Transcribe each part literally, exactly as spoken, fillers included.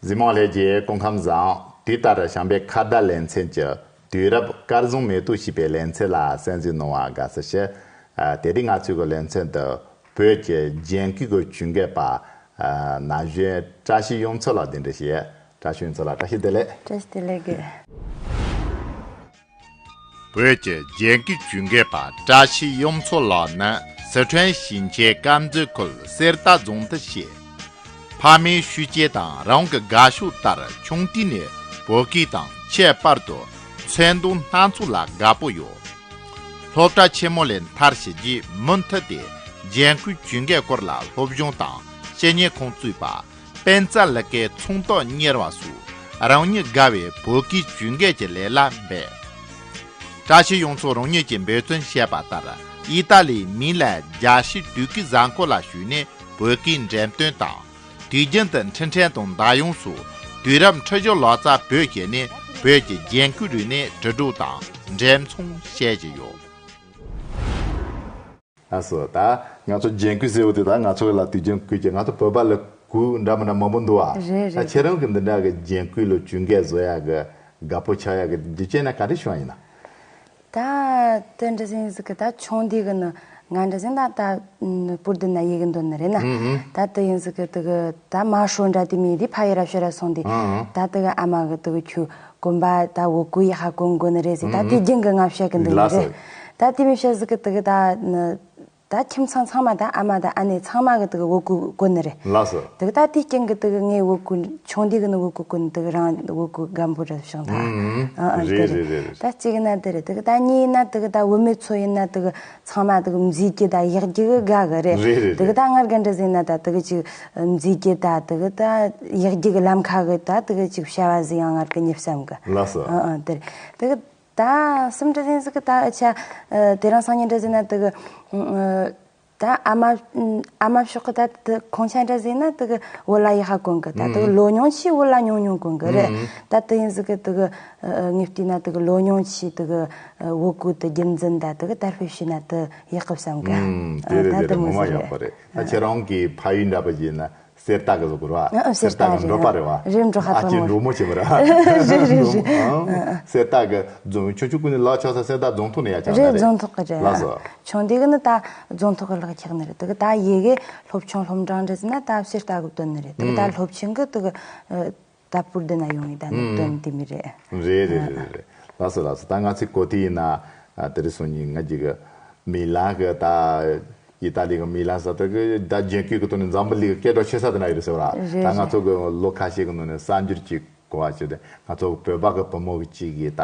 གཟིགས་མོ་ལྷན་རྒྱས་སྐུ་ཁམས་བཟང་། དུས་ལྟར་བྱམས་པའི་ཁ་བརྡ་ལེ་ཚན་གྱི་དུས་རབས་སྐལ་བཟང་མེ་ཏོག་ཞེས་པའི་ལེ་ཚན་ལ་གསན་གཟིགས་གནང་བར་དགའ་བསུ་ཞུ། ཨ། དེ་རིང་ང་ཚོའི་གི་ལེ་ཚན་དུ་བོད་ཀྱི་རྒྱན་གོས་ཀྱི་བྱུང་རྒྱལ་པ། ཨ། ན་གཞོན་བཀྲ་ཤིས་གཡུ་མཚོ་ལགས་གདན་འདྲེན་ཞུ། བཀྲ་ཤིས་གཡུ་མཚོ་ལགས། བཀྲ་ཤིས་བདེ་ལེགས། བཀྲ་ཤིས་བདེ་ལེགས་དགེ། བོད་ཀྱི་རྒྱན་གོས་བྱུང་རྒྱལ་པ་བཀྲ་ཤིས་གཡུ་མཚོ་ལགས་ནི་སི་ཁྲོན་ཞིང་ཆེན་དཀར་མཛེས་ཁུལ་གསེར་རྟ་རྫོང་དུ་སྐྱེས། ཕ་མའི་ཤུལ་སྐྱེས་དང་རང་གི་དགའ་ཕྱོགས་ལྟར་ཆུང་དུས་ནས་བོད་སྐད་དང་ཁྱད་པར་དུ་ཚོན་མདོག་སྣ་ཚོགས་ལ་དགའ་པོ་ཡོད། སློབ་གྲྭ་ཆེན་མོ་ལས་མཐར་ཕྱིན་རྗེས་མུ་མཐུད་དེ་རྒྱན་གོས་བྱུང་རྒྱལ་སྐོར་ལ་སློབ་སྦྱོང་དང་སྤྱི་གཉེར་ཁང་བཙུགས་པ། དཔེ་མཛོད་ལ་ཁའི་ཚོང་རྟགས་གཉེར་བ་སོགས་རང་ཉིད་དགའ་བའི་བོད་སྐད་བྱུང་རྒྱལ་གྱི་ལས་ལ་འབད། བཀྲ་ཤིས་གཡུ་མཚོ་རང་ཉིད་ཀྱིས་འབད་བརྩོན་བྱས་པ་ལྟར་ཨི་ཏཱ་ལིའི་མི་ལན་རྒྱལ་སྤྱིའི་དུས་ཀྱི་གཟའ་འཁོར་ལ་ཞུགས་ནས་བོད་སྐད་འགྲེམས་སྟོན་དང་། དུས་རྒྱུན་དུ་འཕྲིན་ཕྲན་དང་བརྡ་ཡང་སོགས་དུས་རབས་ཁྲི་བཞི་ལོ་ཙཱ་བོད་ཀྱི་ནས་བོད་ཀྱི་རྒྱན་གོས་རིག་གནས་དྲིལ་སྒྲོག་དང་འགྲེམས་ཚོང་བྱེད་ཀྱི་ཡོད། ལགས་སོ། ད་ང་ཚོ་རྒྱན་གོས་ཟེར་བ་དེ་ད་ང་ཚོ་ལ་དུས་རྒྱུན་གོས་ཀྱི་ང་ཚོ་བོད་པ་ལ་གོས་འདྲ་མི་འདྲ་མང་པོ་འདུག་ཨ། རེད་ད་རེད། ཁྱེད་རང་གི་འདི་འདྲ་གི་རྒྱན་གོས་ལ་བྱུང་རྒྱལ་བཟོ་ཡག་གི་དགའ་པོ་ཆགས་ཡག་གི་རྒྱུ་རྐྱེན་ན་ག་རེ་བྱུང་བ་ཡིན་ན། ད་དེ་འདྲ་ཟིན་ཟིག་གི་ད་ཆུང་དུས་གི་ནི་ང་འདྲ་ཟིན་ད་ད་ཨུམ་སྤུར་དུ་ན་ཡི་གི་འདོན་ནི་རེད་ན། ཨུམ་ཨུམ། ད་དེ་ཡིན་ཟིག་གི་དེ་གི་ད་མ་ཧྲོ་འདྲ་དེ་མི་དེ་ཕ་ཡི་ར་ཤི་ར་སོང་དེ། ཨུམ་ཨུམ། ད་དེ་གི་ཨ་མ་གི་དེ་གི་ཁྱོད་གོན་པ་ད་བོད་གོས་ཡག་གོན་གོན་ནི་རེད་ཟེར། ད་ཨུམ་དེ་ཨུམ། རྒྱུན་གི་ང་བཤད་གི་འདུག་ནི་ལགས་རེད། སོ། ད་དེ་མི་བཤད་ཟིག་གི་དེ་གི་ད་ནི་ད་ཁྱིམ་ཚང་ཚང་མ་ད་ཨ་མ་ད་ཨ་ནེ་ཚང་མ་གི་དེ་གི་བོད་གོས་གོན་ནི་རེད། ལགས་སོ། དེ་གི་ད་དེ་རྐྱེན་གི་དེ་གི་ངས་བོད་གོས་ཆུང་དུས་གི་ནི་བོད་གོས་གོན་དེ་གི་རང་བོད་གོས་སྒམ་པོ་རེད་བྱུང་ད། ཨུམ་ཨ་ཨ་རེད་དེ་རེད་རེད་རེད། ད་གཅིག་ན་དེ་རེད། དེ་གི་ད་གཉིས་ན་དེ་གི་ད་བུད་མེད་ཚོ་ཡིན་ན་དེ་གི་ཚང་མ་དེ་གི་མཛེས་རྒྱུ་ད་ཡག་རྒྱུ་གི་དགའ་གི་རེད། རེད་རེད་དེ་གི་རེད། ད་ངར་ག་འདྲ་ཟིན་ན་ད་དེ་གི་ཅིག་མཛེས་རྒྱུ་ད་དེ་གི་ད་ཡག་རྒྱུ་གི་ལམ་ཁ་གི་ད་དེ་གི་ཅིག་བྱ་བ་ཟིན་ཡང་ངར་གི་ཉིབ་བསམ་གི། ལགས་སོ། ཨ་ཨ་དེ་རེད། དེ་གི་ད་སུམ་འདྲ་ཟིན་ཟིག་གི་ད་ཨ་ཆ་ཨ་དེ་རིང་སང་ཉིན་འདྲ་ཟིན་ན་དེ་གི་ཨ་ད་ཨ་མ་ཨ་མ་ཕྱོགས་གི་ད་དེ་ཁོང་ཆ་འདྲ་ཟིན་ན་དེ་གི་བོད་ལྭ་ཡག་ག་གོན་གི། ད་དེ་གི་ཨུམ་ལོ་ཉུང་ཆེ་བོད་ལྭ་ཉུང་ཉུང་གོན་གི་རེད། ཨུམ་ད་དེ་ཡིན་ཟིག་གི་དེ་གི་ཨ་ངས་བལྟས་ན་དེ་གི་ལོ་ཉུང་ཆེ་དེ་གི་ཨ་བོད་གོས་དེ་རྒྱུན་འཛིན་ད་དེ་གི་དར་སྤེལ་བྱས་ན་དེ་ཡག་གི་བསམ་གི། ཨུམ་དེ་རེད་ཨ་དེ་ད་རེད། དེ་མོ་ངོ་མ་ཟིག་ཡག་རེད། པོ་རེད། ད་ཁྱེད་རང་གི་ཕ་ཡུལ་འདྲ་པོ་ཡིན་ན། གསེར་རྟ་གི་བཟོ་དགོས་རེད་བ། ཨ་ཨ་གསེར་རྟ་གི་འབྲོག་པ་རེད་བ། རེད། འབྲོག་ཁ་ཨ་ཐོག་ཅེ་མ་འབྲོག་མོ་ཆེ་མ་རེད། རེད་རེད་རེད། ཨ་གསེར་རྟ་གི་རྫོང་ཆུང་ཆུང་ཀུན་ནས་ལག་ཆགས་ས་གསེར་རྟ་རྫོང་ཐོག་ནས་ཡར་ཆགས་རེད། ན་རེད། རྫོང་ཐོག་གི་རེད། ལགས་སོ། ཆུང་དུས་གི་ནི་ད་རྫོང་ཐོག་གི་ལག་ཆགས་ནི་རེད། དེ་གི་ད་ཡི་གེ་སློབ་ཆུང་སློབ་འབྲིང་འདྲ་ཟིན་ན་ད་གསེར་རྟ་གི་བཏོན་ནི་རེད། དེ་གི་ད་ཨུམ་སློབ་ཆེན་གི་དེ་གི་ད་སྤུར་དེ་ན་ཡོང་ངེ་ད་ནི་ཨུམ་བཏོན་དེ་མི་རེད། རེད་རེད་རེད་རེད། ལགས་སོ་ལགས་སོ། ད་ང་ཚོའི་གོ་ཐོས་ཡིན་ན། ཨ་དེ་རིང་སང་ཉིན་ང་གཅིག་གི་མི་ལན་གི་ད་ཨི་ཏཱ་ལི་གི་མི་ལན་ས་དེ་གི་ད་རྒྱན་གོས་གི་ཐོག་ནས་འཛམ་བུ་གླིང་གི་སྐད་གྲགས་ཆེ་ས་དེ་ན་ཡོད་རེད་ཟེར་བ་ར། རེད་ད་ང་རེད། ཚོ་གི་ལོ་ཁ་ཤས་གི་ནང་ནས་གསར་འགྱུར་གཅིག་གོ་བ་བྱས་ཏེ། ང་ཚོ་བོད་པ་གི་བུ་མོ་གི་གཅིག་གིས་ད་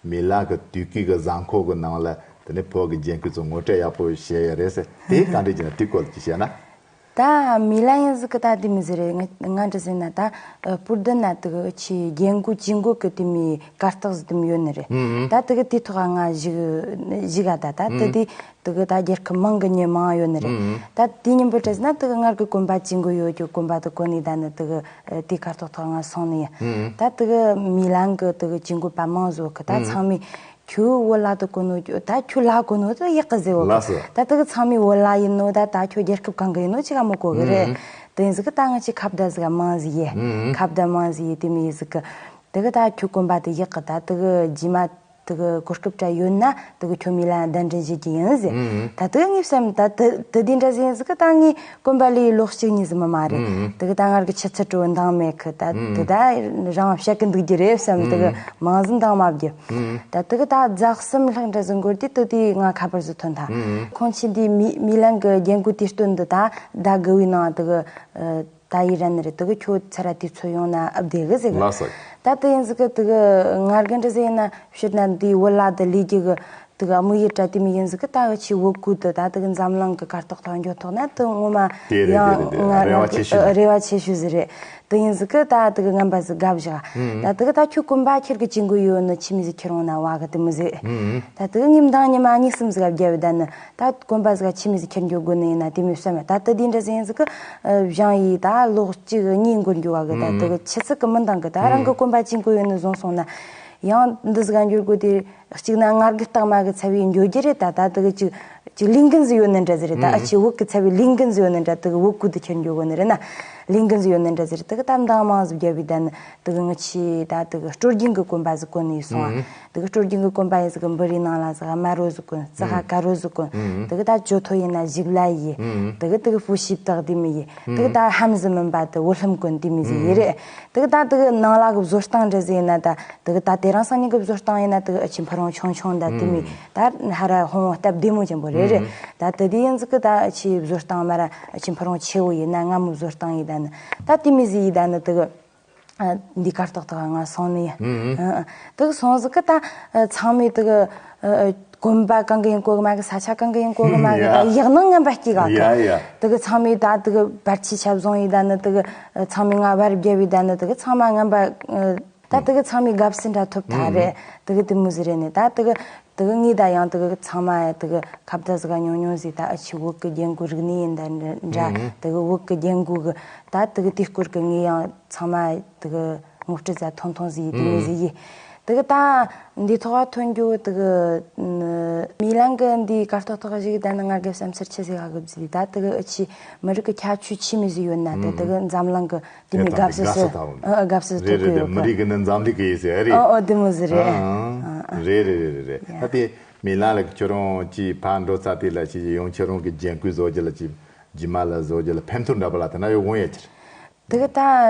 མི་ལན་གི་དུས་ཀྱི་གི་གཟའ་འཁོར་གི་ནང་ལ་དེ་ནས་བོད་གི་རྒྱན་གོས་ཚོ་ངོ་སྤྲོད་ཡག་པོ་བྱས་ཡོད་རེད་ཟེར། དེ་ག་འདྲ་བྱས་ན་དེ་སྐོར་ལ་ཅིག་བཤད་ན། ད་མི་ལན་ཡིན་ཟིག་གི་ད་དེ་མི་ཟིག་རེད། ང་ང་འདྲ་ཟིན་ན་ད་ཨ་སྤུར་དེ་ན་དེ་གི་ཆེ་རྒྱན་གོས་ཅན་གོས་གི་དེ་མི་གར་སྟེགས་ཟིག་དེ་མི་ཡོད་ནི་རེད། ཨུམ་ཨུམ། ད་དེ་གི་དེ་ཐོག་ང་བཞུགས་བཞུགས་ག་ད་ད་དེ་ཨུམ་དེ་དེ་གི་ད་རྒྱལ་ཁབ་མང་གི་མྱི་མང་ཡོད་ནི་རེད། ཨུམ་ཨུམ། ད་དེ་ཉིན་པོ་འདྲ་ཟིན་ན་དེ་གི་ངར་གི་གོན་པ་ཅན་གོས་ཡོད་རྒྱུ་གོན་པ་དེ་གོན་ནི་ད་ནི་དེ་གི་ཨ་དེ་གར་སྟེགས་ཐོག་ང་སོང་ནི་ཡིན། ཨུམ་ཨུམ། ད་དེ་གི་མི་ལན་གི་དེ་གི་ཅན་གོས་པ་མང་ཟོ་གི་ད་ཨུམ་ཚང་མས། ཁྱོད་བོད་ལྭ་དེ་གོན་ནོ་ད་ཁྱོད་ལྭ་གོན་ནོ་དེ་ཡག་གི་ཟེར་བོ་གི། ལགས་སོ། ད་དེ་གི་ཚང་མས་བོད་ལྭ་ཡིན་ནོ་ད་ད་ཁྱོད་རྒྱལ་ཁབ་གང་གི་ཡིན་ནོ་ཅི་ག་མི་གོ་གི་རེད། ཨུམ། དེ་ཡིན་ཟིག་གི་ད་ང་ཅི་ཁ་བརྡ་ཟིག་མང་ཟིག་ཡེ། ཨུམ། ཁ་བརྡ་མང་ཟིག་ཡེ་དེ་མི་ཡེ་ཟིག་གི། དེ་གི་ད་ཁྱོད་གོན་པ་དེ་ཡག་གི། ད་དེ་གི་རྗེས་མ་དེ་གི་གོ་སྐབས་འདྲ་ཡོད་ན་དེ་གི་ཁྱོད་མི་ལ་གདན་འདྲེན་བྱེད་ཀྱི་ཡིན་ཟེར། ཨུམ། ད་དེ་གི་ངས་བསམ་ད་དེ་དེ་དེ་འདྲ་ཟིག་ཡིན་ཟིག་གི། ད་ངས་གོན་པ་ལས་ལོ་གཅིག་གཉིས་ཟིག་མི་མ་རེད། ཨུམ། དེ་གི་ད་ངར་གི་ཆུ་ཚོད་དྲོ་འདང་མེད་གི། ད་ཨུམ། དེ་ད་རང་བཤད་གི་འདུག་རྒྱུ་རེད་བསམ། དེ་གི་ཨུམ། མང་ཟིག་འདང་མ་བརྒྱབ། ཨུམ། ད་དེ་གི་ད་རྫ་གསུམ་ལྷག་འདྲ་ཟིག་འགོར་དུས་དེ་དེ་ང་ཁ་པར་ཟིག་ཐོན་ཐལ། ཨུམ། ཁོང་ཆེ་འདི་མི་མི་ལན་གི་རྒྱན་གོས་དེ་སྟོན་འདི་ད་ཟླ་དགུ་བའི་ནང་དེ་གི་ཨ་ད་ཡི་རན་ནི་རེད། དེ་གི་ཁྱོད་ཚ་ར་དུས་ཚོད་ཡོང་ན་ཨབ་བདེ་གི་ཟེར་གི། ལགས་སོ། ད་དེ་ཡིན་ཟིག་གི་དེ་གི་ངར་གི་འདྲ་ཟིག་ཡིན་ན་ཕྱིར་ན་འདི་བོད་ལྭ་དེ་ལས་རྒྱུ་གི་དེ་གི་དམིགས་ཡུལ་འདྲ་དེ་མི་ཡིན་ཟིག་གི། ད་གི་ཆི་བོད་གོས་དེ་ད་དེ་གི་འཛམ་གླིང་གི་གར་སྟེགས་ཐོག་འགྱོ་ཐུབ་ན་དེ་ངོ་མ་དེ་རེད་དེ་ཡང་རེད་དེ་ང་རེད། རེ་བ་ཆེ་ཤོས་རེད། རེ་བ་ཆེ་ཤོས་ཟིག་རེད། དེ་ཡིན་ཟིག་གི་ད་དེ་གི་ངན་པ་ཟིག་དགའ་བཞག་ཨུམ། ད་དེ་གི་ད་ཁྱོད་གོན་པ་ཁྱེར་གི་ཅི་དགོས་ཡོད་ནི་ཆི་མི་ཟིག་ཁྱེར་འོང་ན་བ་གི་དེ་མི་ཟིག་ཨུམ། ད་དེ་གི་ངས་མདང་ཉི་མ་གཉིས་གསུམ་ཟིག་བརྒྱབ་ཡོད། ད་ནི་ད་གོན་པ་ཟིག་ཆི་མི་ཟིག་ཁྱེར་འགྱོ་དགོས་ནི་ཡིན་ན་དེ་མི་བསམ་ཡོད། ད་དེ་དེ་འདྲ་ཟིག་ཡིན་ཟིག་གི་བཞེངས་ཡི་ད་ལོ་གཅིག་གཉིས་འགོར་འགྱོ་བ་གི། ད་དེ་གི་ཆི་ཚིག་གི་མི་འདང་གི། ད་རང་གི་གོན་པ་ཅི་དགོས་ཡོད་ནི་བཟུང་སོང་ན་ཡང་འདི་ཟིག་ག་འགྱུར་དགོས་དེ། གཅིག་ན་ངར་གི་རྟགས་མ་གི་ཚ་བའི་འགྱོ་རྒྱུ་རེད། ད་ད་དེ་གི་ཅིག་ཅིག་ལས་འགན་ཟིག་ཡོད་ནི་འདྲ་ཟིག་རེད། ད་ཨ་ཆི་བོད་གི་ཚ་བའི་ལས་འགན་ཟིག་ཡོད་ནི་འདྲ། དེ་གི་བོད་གོས་དེ་ཁྱེར་འགྱོ་དགོས་ནི་རེད་ན། ལས་འགན་ཟིག་ཡོད་ནི་འདྲ་ཟེར། དེ་གི་ད་འདང་མང་ཟིག་བརྒྱབ་བས་ད་ནི་དེ་གི་ངི་ཆི་ད་དེ་གི་སྲོལ་རྒྱུན་གི་གོན་པ་ཟིག་གོན་ནི་ཡིན་སོང་ཨ། དེ་གི་སྲོལ་རྒྱུན་གི་གོན་པ་ཡིན་ཟིག་གི་འབུ་རི་ནང་ལ་ཟིག་དམར་རོ་ཟིག་གོན། རྩི་ཤ་དཀར་རོ་ཟིག་གོན། དེ་གི་ད་ཇོ་ཐོ་ཡིན་ན་བཞུགས་ལ་ཡི། དེ་གི་དེ་གི་ཧྥུ་ཤི་བཏགས་དེ་མི་ཡི། དེ་གི་ད་ཧམ་ཟི་མིན་པ་དེ་བོད་ལྷམ་གོན་དེ་མི་ཟིག་ཡི་རེད། དེ་གི་ད་དེ་གི་ནང་ལ་གི་བཟོ་སྟངས་འདྲ་ཟིག་ཡིན་ན་ད་དེ་གི་ད་དེ་རིང་སང་ཉིན་གི་བཟོ་སྟངས་ཡིན་ན་དེ་གི་ཨ་ཆི་ཕ་རོང་ཆུང་ཆུང་ད་དེ་མི། ད་ཧ་ར་ཧོང་སྟབས་བདེ་མོ་ཅན་པོ་རེད་རེད། ད་དེ་དེ་ཡིན་ཟིག་གི་ད་ཨ་ཆི་བཟོ་སྟངས་མ་ར་ཨ་ཆི་ཕ་རོང་ཆེ་བོ་ཡིན་ན་སྔ་མོ་བཟོ་སྟངས་ཡིན་ད་ནི་ད་དེ་མི་ཟིག་ཡིན་ད་ནི་དེ་གི་ཨ། འདི་གར་ཏོག་ཏོག་ང་སོང་ནི་ཡིན། ཨ། ཨ། དེ་གི་སོང་ཟིག་གི་ད་ཨ། ཚང་མས་དེ་གི་ཨ། ཨ། གོན་པ་གང་གི་ཡིན་གོ་གི་མ་གི། ས་ཆ་གང་གི་ཡིན་གོ་གི་མ་གི། ད་ཡག་ནང་ངན་པ་སྐྱེ་ག་གི། ཡ་ཡ། དེ་གི་ཚང་མས་ད་དེ་གི་བར་ཆད་ཆབ་བཟུང་ཡིན་ད་ནི་དེ་གི་ཨ། ཚང་མས་ང་བར་བརྒྱབ་ཡིན་ད་ནི་དེ་གི་ཚང་མ་ངན་པ་ཨ། ད་དེ་གི་ཚང་མས་དགའ་བསུ་འདྲ་ཐོབ་ཐལ་རེད། དེ་གི་དེ་མོ་ཟིག་རེད་ནི་ད་དེ་གི་དེ་གི་ངས་ད་ཡང་དེ་གི་ཚང་མ་དེ་གི་ཁ་བརྡ་ཟིག་ག་ཉུང་ཉུང་ཟིག་ད་ཨ་ཆི་བོད་གི་རྒྱན་གོས་རིག་གནས་ཡིན་ད་འདྲ། དེ་གི་བོད་གི་རྒྱན་གོས་གི་ད་དེ་གི་དེའི་སྐོར་གི་ངས་ཡང་ཚང་མ་དེ་གི་ངོ་སྤྲོད་ཟ་ཐུང་ཐུང་ཟིག་ཡིན། དེ་ངས་ཟིག་ཡིན། དེ་གི་ད་འདི་ཐོག་ཐོན་རྒྱུ་དེ་གི་མི་ལན་གི་འདི་གར་ཏོག་ཏོག་ཞིག་ད་ནི་ང་གི་བསམ་ཚུལ་ཆི་ཟིག་ག་གི་ཟིག་ད་དེ་གི་ཨ་ཆི་མི་རིགས་གི་ཁྱད་ཆོས་ཆི་མི་ཟིག་ཡོད་ན་དེ་དེ་གི་འཛམ་གླིང་གི་དེ་མི་དགའ་བསུ་ཟིག་ཨ་དགའ་བསུ་ཐོབ་གི་ཡོད་གི། མི་རིགས་གི་ནི་འཛམ་གླིང་གི་ཡིན་ཟེར་རེད། ཨོ་ཨོ་དེ་མོ་ཟིག་རེད། ཨ་ཨ་རེད་རེད་རེད་རེད། ད་དེ་མི་ལན་ལ་ཁྱོད་རང་ཅི་ཕར་འགྲོ་ཚར་དེ་ལ་ཅི་ཡང་ཁྱོད་རང་གི་རྒྱན་གོས་བཟོ་རྒྱུ་ལ་ཅི་རྗེས་མ་ལ་བཟོ་རྒྱུ་ལ་ཕན་ཐོགས་འདྲ་པོ་ལ་དེ་ན་ཡོད་དགོངས་ཡ་ཁྱེར། དེ་གི་ད་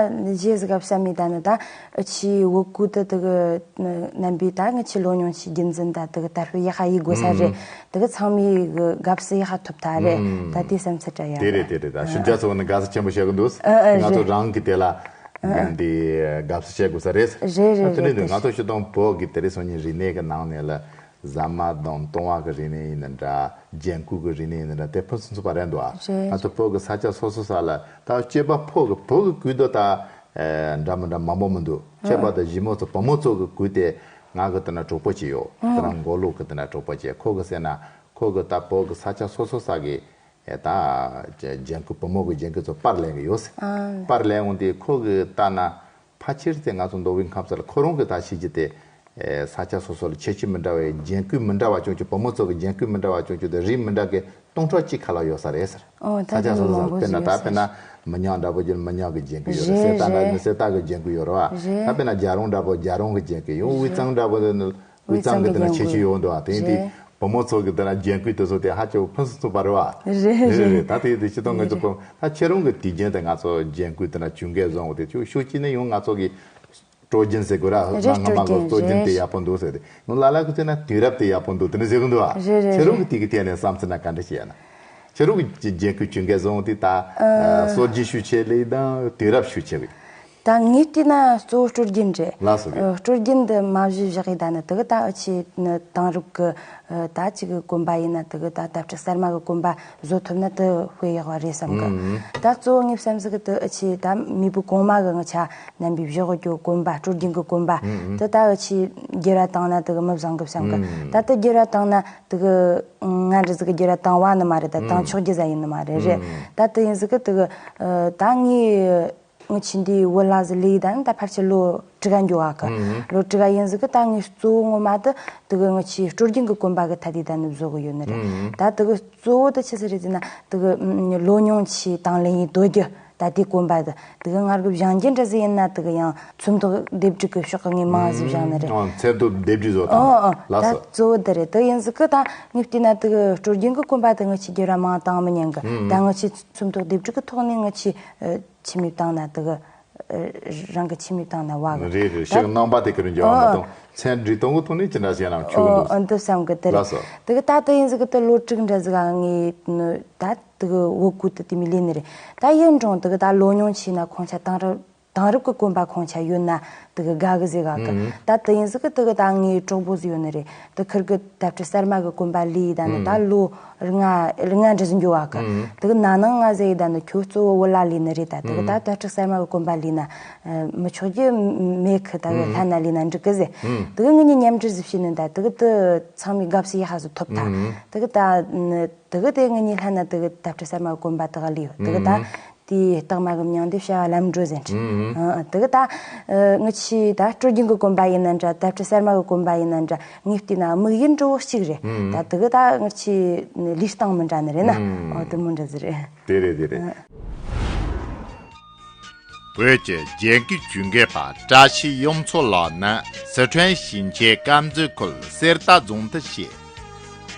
རྗེས་ཟིག་ག་བསམ་མི་ད་ནི་ད་ཨ་ཆི་བོད་གོས་དེ་དེ་གི་རྣམ་པའི་ད་ང་ཆི་ལོ་ཉུང་ཆི་རྒྱུན་འཛིན་ད་དེ་གི་དར་སྤེལ་ཡག་ཧ་ཡི་དགོས་ས་རེད། དེ་གི་ཚང་མའི་གི་དགའ་བསུ་ཡག་ཧ་ཐོབ་ཐལ་རེད། ད་དེ་བསམ་ཚུལ་དྲ་ཡ་དེ་རེད་དེ་རེད། ད་ཞིབ་ཆ་ཚོ་ནི་དགའ་བསུ་ཆེན་པོ་བྱེད་གི་འདུག་ཨ་ཨ་ང་ཚོ་རེད། རང་གི་དེ་ལ་ཨ་འདི་དགའ་བསུ་བྱེད་དགོས་ས་རེད། རེད་རེད་ད་དེ་ནི་རེད། ང་ཚོ་སྤྱིར་བཏང་བོད་ཀྱི་དེ་རིང་སང་ཉིན་རིག་གནས་ཀྱི་ནང་ནས་ལ་ཟ་མ་དང་བཏུང་བ་གི་རིག་གནས་ཡིན་ན་འདྲ། རྒྱན་གོས་ཀྱི་རིག་གནས་ཡིན་ན་འདྲ། དེ་ཕུན་སུམ་ཚོགས་པ་རེད་འདུག་ཨ། རེད། ང་ཚོ་བོད་ཀྱི་ས་ཆ་སོ་སོ་ས་ལ་ད་སྐྱེས་པ་ཕོ་གི་བོད་ཀྱི་གོས་དོ་ད་ཨེ་འདྲ་མི་འདྲ་མང་པོ་མི་འདུག་སྐྱེས་པ་དང་གཞིས་མོ་ཚོ་བུ་མོ་ཚོ་གི་གོས་དེ་ང་གི་དེ་ན་གྲོགས་པོ་ཅིག་ཡོད། དེ་ན་མགོ་ལོག་གི་དེ་ན་གྲོགས་པོ་ཅིག་ཁོ་གི་ཟེར་ན་ཁོ་གི་ད་བོད་ཀྱི་ས་ཆ་སོ་སོ་ས་གི་ཨེ་ད་རྒྱན་གོས་བུ་མོ་གི་རྒྱན་གོས་ཚོ་པར་ལེན་གི་ཡོད་ཟེར། པར་ལེན་འོང་དེ་ཁོ་གི་ལྟ་ན། ཕལ་ཆེར་དེ་ང་ཚོ་མདོ་དབུས་ཁམས་གསུམ་ལ་ཁོ་རང་གི་ད་བྱས་རྒྱུ་དེ། ཨེ་ས་ཆ་སོ་སོ་ལ་ཁྱད་ཆོས་མི་འདྲ་བའི་རྒྱན་གོས་མི་འདྲ་བ་བྱུང་ཆུ་བུ་མོ་ཚོ་གི་རྒྱན་གོས་མི་འདྲ་བ་བྱུང་ཆུ་དེ་རིགས་མི་འདྲ་གི་སྟོང་ཕྲག་གཅིག་ཁ་ལ་ཡོད་ས་རེད་ཟེར། ཨོ་ས་ཆ་སོ་སོ་དཔེར་ན་ད་དཔེར་ན་མི་ཉག་འདྲ་པོ་ཅིག་མི་ཉག་གི་རྒྱན་གོས་ཡོད་རེད། རེད་སེ་ད་འདྲ་རེད། མི་སེ་ད་གི་རྒྱན་གོས་ཡོད་རེད་བ། རེད། ད་དཔེར་ན་རྒྱ་རོང་འདྲ་པོ་རྒྱ་རོང་གི་རྒྱན་གོས་ཡོད། དབུས་གཙང་འདྲ་པོ་དེ་ནི། དབུས་གཙང་གི་དེ་ན་ཁྱད་ཆོས་ཡོང་འདུག་ཨ། དེ་ཡིན་དུས་བུ་མོ་ཚོ་གི་དེ་ན་རྒྱན་གོས་དེ་ཚོ་དེ་ཧ་ཅང་ཕུན་སུམ་ཚོགས་པ་རེད་བ། རེད་རེད། ད་དེ་དེ་སྤྱིར་བཏང་ང་ཚོ་ཕུན་ད་ཁྱེད་རང་གི་དུས་རྒྱུན་དེ་ང་ཚོ་རྒྱན་གོས་དེ་ན་གྱོན་མཁན་བཟང་བོ་དེ་ཚོ་ཤོག་གཅིག་ནས་ཡང་ང་ཚོ་གི་སྲོལ་རྒྱུན་ཟེར་དགོས་ར། རེད། སྲོལ་རྒྱུན་ང་ཚོ་སྲོལ་རྒྱུན་དེ་རེད། ཡག་པོ་འདུག་ཟེར་ཏེ་ང་ལ་ལ་གི་ཚོད་ན་དུས་རབས་དེ་ཡག་པོ་འདུག་དེ་ནི་ཟེར་གི་འདུག་ཨ། རེད་རེད། ཁྱེད་རང་གི་དེ་གི་ཐད་ནས་བསམ་ཚུལ་ན་ག་འདྲ་ཞིག་ཡ་ན། ཁྱེད་རང་གི་རྒྱན་གོས་གྱོན་མཁན་བཟང་བོ་དེ་ད་ཨ། སྲོལ་རྒྱུན་ཤུགས་ཆེ་ལེ་དང་དུས་རབས་ཤུགས་ཆེ་བའི། ད་ངས་བལྟས་ན་གཙོ་བོ་སྲོལ་རྒྱུན་རེད། ལགས་སོ་གི། ཨ། སྲོལ་རྒྱུན་འདི་མ་གཞི་བཞག་ཡི་ད་ནི་དེ་གི་ད་ཨ་ཆི་ནི་དེང་རབས་ཀྱི་ཨ། ད་ཅིག་གི་གོན་པ་ཡིན་ན་དེ་གི་ད་དར་ཕྲུག་གསར་མ་གི་གོན་པ་བཟོ་ཐུབ་ན་དེ་དཔེ་ཡག་པ་རེད་བསམ་གི། ཨང་། ད་གཙོ་བོ་ངས་བསམ་ཟིག་གི་དེ་ཨ་ཆི་ད་མེས་པོ་གོང་མ་གི་ང་ཆ་རྣམ་པའི་བཞག་གི་གོན་པ་སྲོལ་རྒྱུན་གི་གོན་པ་ཨང་། དེ་ད་ཨ་ཆི་སྒྱུར་བ་བཏང་ན་དེ་གི་མི་བཟང་གི་བསམ་གི། ཨང་། ད་དེ་སྒྱུར་བ་བཏང་ན་དེ་གི་ང་འདྲ་ཟིག་གི་སྒྱུར་བ་བཏང་བ་ནི་མ་རེད། ད་བཏང་ཨང་ཆོག་རྒྱུ་ཟ་ཡིན་ནི་མ་རེད། རེད། ཨང་། ད་དེ་ཡིན་ཟིག་གི་དེ་གི་ཨ། ད་ངས། ངི་ཆི་འདི་བོད་ལ་ཟི་ལི་དང་ད་ཕལ་ཆེར་ལོ་དྲུག་ག་འགྱོ་བ་གི། ཨང་། ལོ་དྲུག་ག་ཡིན་ཟིག་གི་ད་ངི་གཙོ་བོ་ངོ་མ་དེ་དེ་གི་ངི་ཆི་སྲོལ་རྒྱུན་གི་གོན་པ་གི་ཐད་དེ་ད་ནི་བཟོ་གི་ཡོད་ནི་རེད། ཨང་། ད་དེ་གི་གཙོ་བོ་དེ་ཆི་ཟིག་རེད་ཟེར་ན་དེ་གི་ལོ་ཉུང་ཆི་དང་ལེན་ཡིན་དོ་རྒྱུ་ད་དེ་གོན་པ་དེ་དེ་གི་ང་རྒྱལ་བཞེངས་རྒྱུ་འདྲ་ཟིག་ཡིན་ན་དེ་གི་ཡང་ཚོན་མདོག་ལྡེབས་བྲིས་གི་ཕྱོགས་གི་ངས་མང་ཟིག་བཞེངས་ནི་རེད། ཨང་། ཚོན་མདོག་ལྡེབས་བྲིས་བཟོ་ད། ཨོ་ཨོ། ལགས་ད་སོ། གཙོ་བོ་དེ་རེད། དེ་ཡིན་ཟིག་གི་ད་ངས་བལྟས་ན་དེ་གི་སྲོལ་རྒྱུན་གི་གོན་པ་དེ་ངི་ཆི་སྒྱུར་བ་མང་བཏང་མི་ཉན་གི། ཨང་། ད་ངི་ཆི་ཚོན་མདོག་ལྡེབས་བྲིས་གི་ཐོག་ནས་ངི་ཆི། ཨ། ཆི་མོ་བཏང་ན་དེ་གི། ཨ། རང་གི་ཆི་མོ་བཏང་ན་བ་གི། རེད་རེད། ད་ཤག་རྣམ་པ་དེ་གི་རིན་འཇོག་མ་ཨོ་གཏོང་ཚན་འདྲི་གཏོང་གི་ཐོག་ནས་ཅི་འདྲ་ཞིག་ཡང་ཆོག་གི་འདུག་ཨོ་འདི་བསམ་གི་དེ་རེད། ལགས་སོ། དེ་གི་ད་དེ་ཡིན་ཟིག་གི་དེ་ལོ་དྲུག་འདྲ་ཟིག་ག་ངས་ད་དེ་གི་བོད་གོས་དེ་དེ་མོ་ལས་ནི་རེད། ད་ཡིན་རུང་དེ་གི་ད་ལོ་ཉུང་ཆི་ན་ཁོང་ཆ་དེང་རབས་དེང་རབས་གི་གོན་པ་ཁོང་ཆ་ཡོད་ན་དེ་གི་དགའ་གི་ཟེར་ག་གི། ཨང་། ད་དེ་ཡིན་ཟིག་གི་དེ་གི་ད་ངའི་གྲོགས་པོ་ཟིག་ཡོད་ནི་རེད། དེ་ཁིར་གི་དར་ཕྲུག་གསར་མ་གི་གོན་པ་ལས་ད་ནི་ད་ལོ་ལྔ་ལྔ་འདྲ་ཟིག་འགྱོ་བ་གི། ཨང་། དེ་གི་ན་ནིང་ང་ཟེར་ཡི་ད་ནི་ཁྱོད་གཙོ་བོ་བོད་ལ་ལས་ནི་རེད། ད་དེ་གི་ད་ཨང་། དར་ཕྲུག་གསར་མ་གི་གོན་པ་ལས་ན་མི་ཆོག་རྒྱུ་མེད་གི། ད་གི་ཨང་། ལྷན་ན་ལས་ན་འགྲིག་གི་ཟེར། ཨང་། དེ་གི་ངེད་གཉིས་མཉམ་འབྲེལ་ཟིག་བྱས་ནི་ད་དེ་གི་དེ་ཚང་མས་དགའ་བསུ་ཡག་ཧ་ཟིག་ཐོབ་ཐལ། ཨང་། དེ་གི་ད་དེ་གི་དེ་ངེད་གཉིས་ལྷན་ན་དེ་གི་དར་ཕྲུག་གསར་མ་གི་གོན་པ་དེ་ག་ལས་ཡོད། དེ་གི་ད། ཨང་། དེའི་རྟགས་མ་གི་མྱིང་དེ་བྱ་བ་ལམ་འགྲོ་ཟེར་ནི་རེད། ཨང་། ཨ། དེ་གི་ད་ཨ། ངི་ཆི་ད་སྲོལ་རྒྱུན་གི་གོན་པ་ཡིན་ན་འདྲ་དར་ཕྲུག་གསར་མ་གི་གོན་པ་ཡིན་ན་འདྲ་ངས་བལྟས་ན་དམིགས་ཡུལ་འདྲ་བོ་གཅིག་རེད། ཨང་། ད་དེ་གི་ད་ངི་ཆི་ལུས་སྟངས་མི་འདྲ་ནི་རེད་ན། ཨང་། ཨོ་དེ་མོ་འདྲ་ཟིག་རེད། དེ་རེད་དེ་རེད། ཨ། བོད་ཀྱི་རྒྱན་གོས་གྱོན་མཁས་པ་བཀྲ་ཤིས་གཡུ་མཚོ་ལགས་ནི་སི་ཁྲོན་ཞིང་ཆེན་དཀར་མཛེས་ཁུལ་གསེར་རྟ་རྫོང་དུ་སྐྱེས།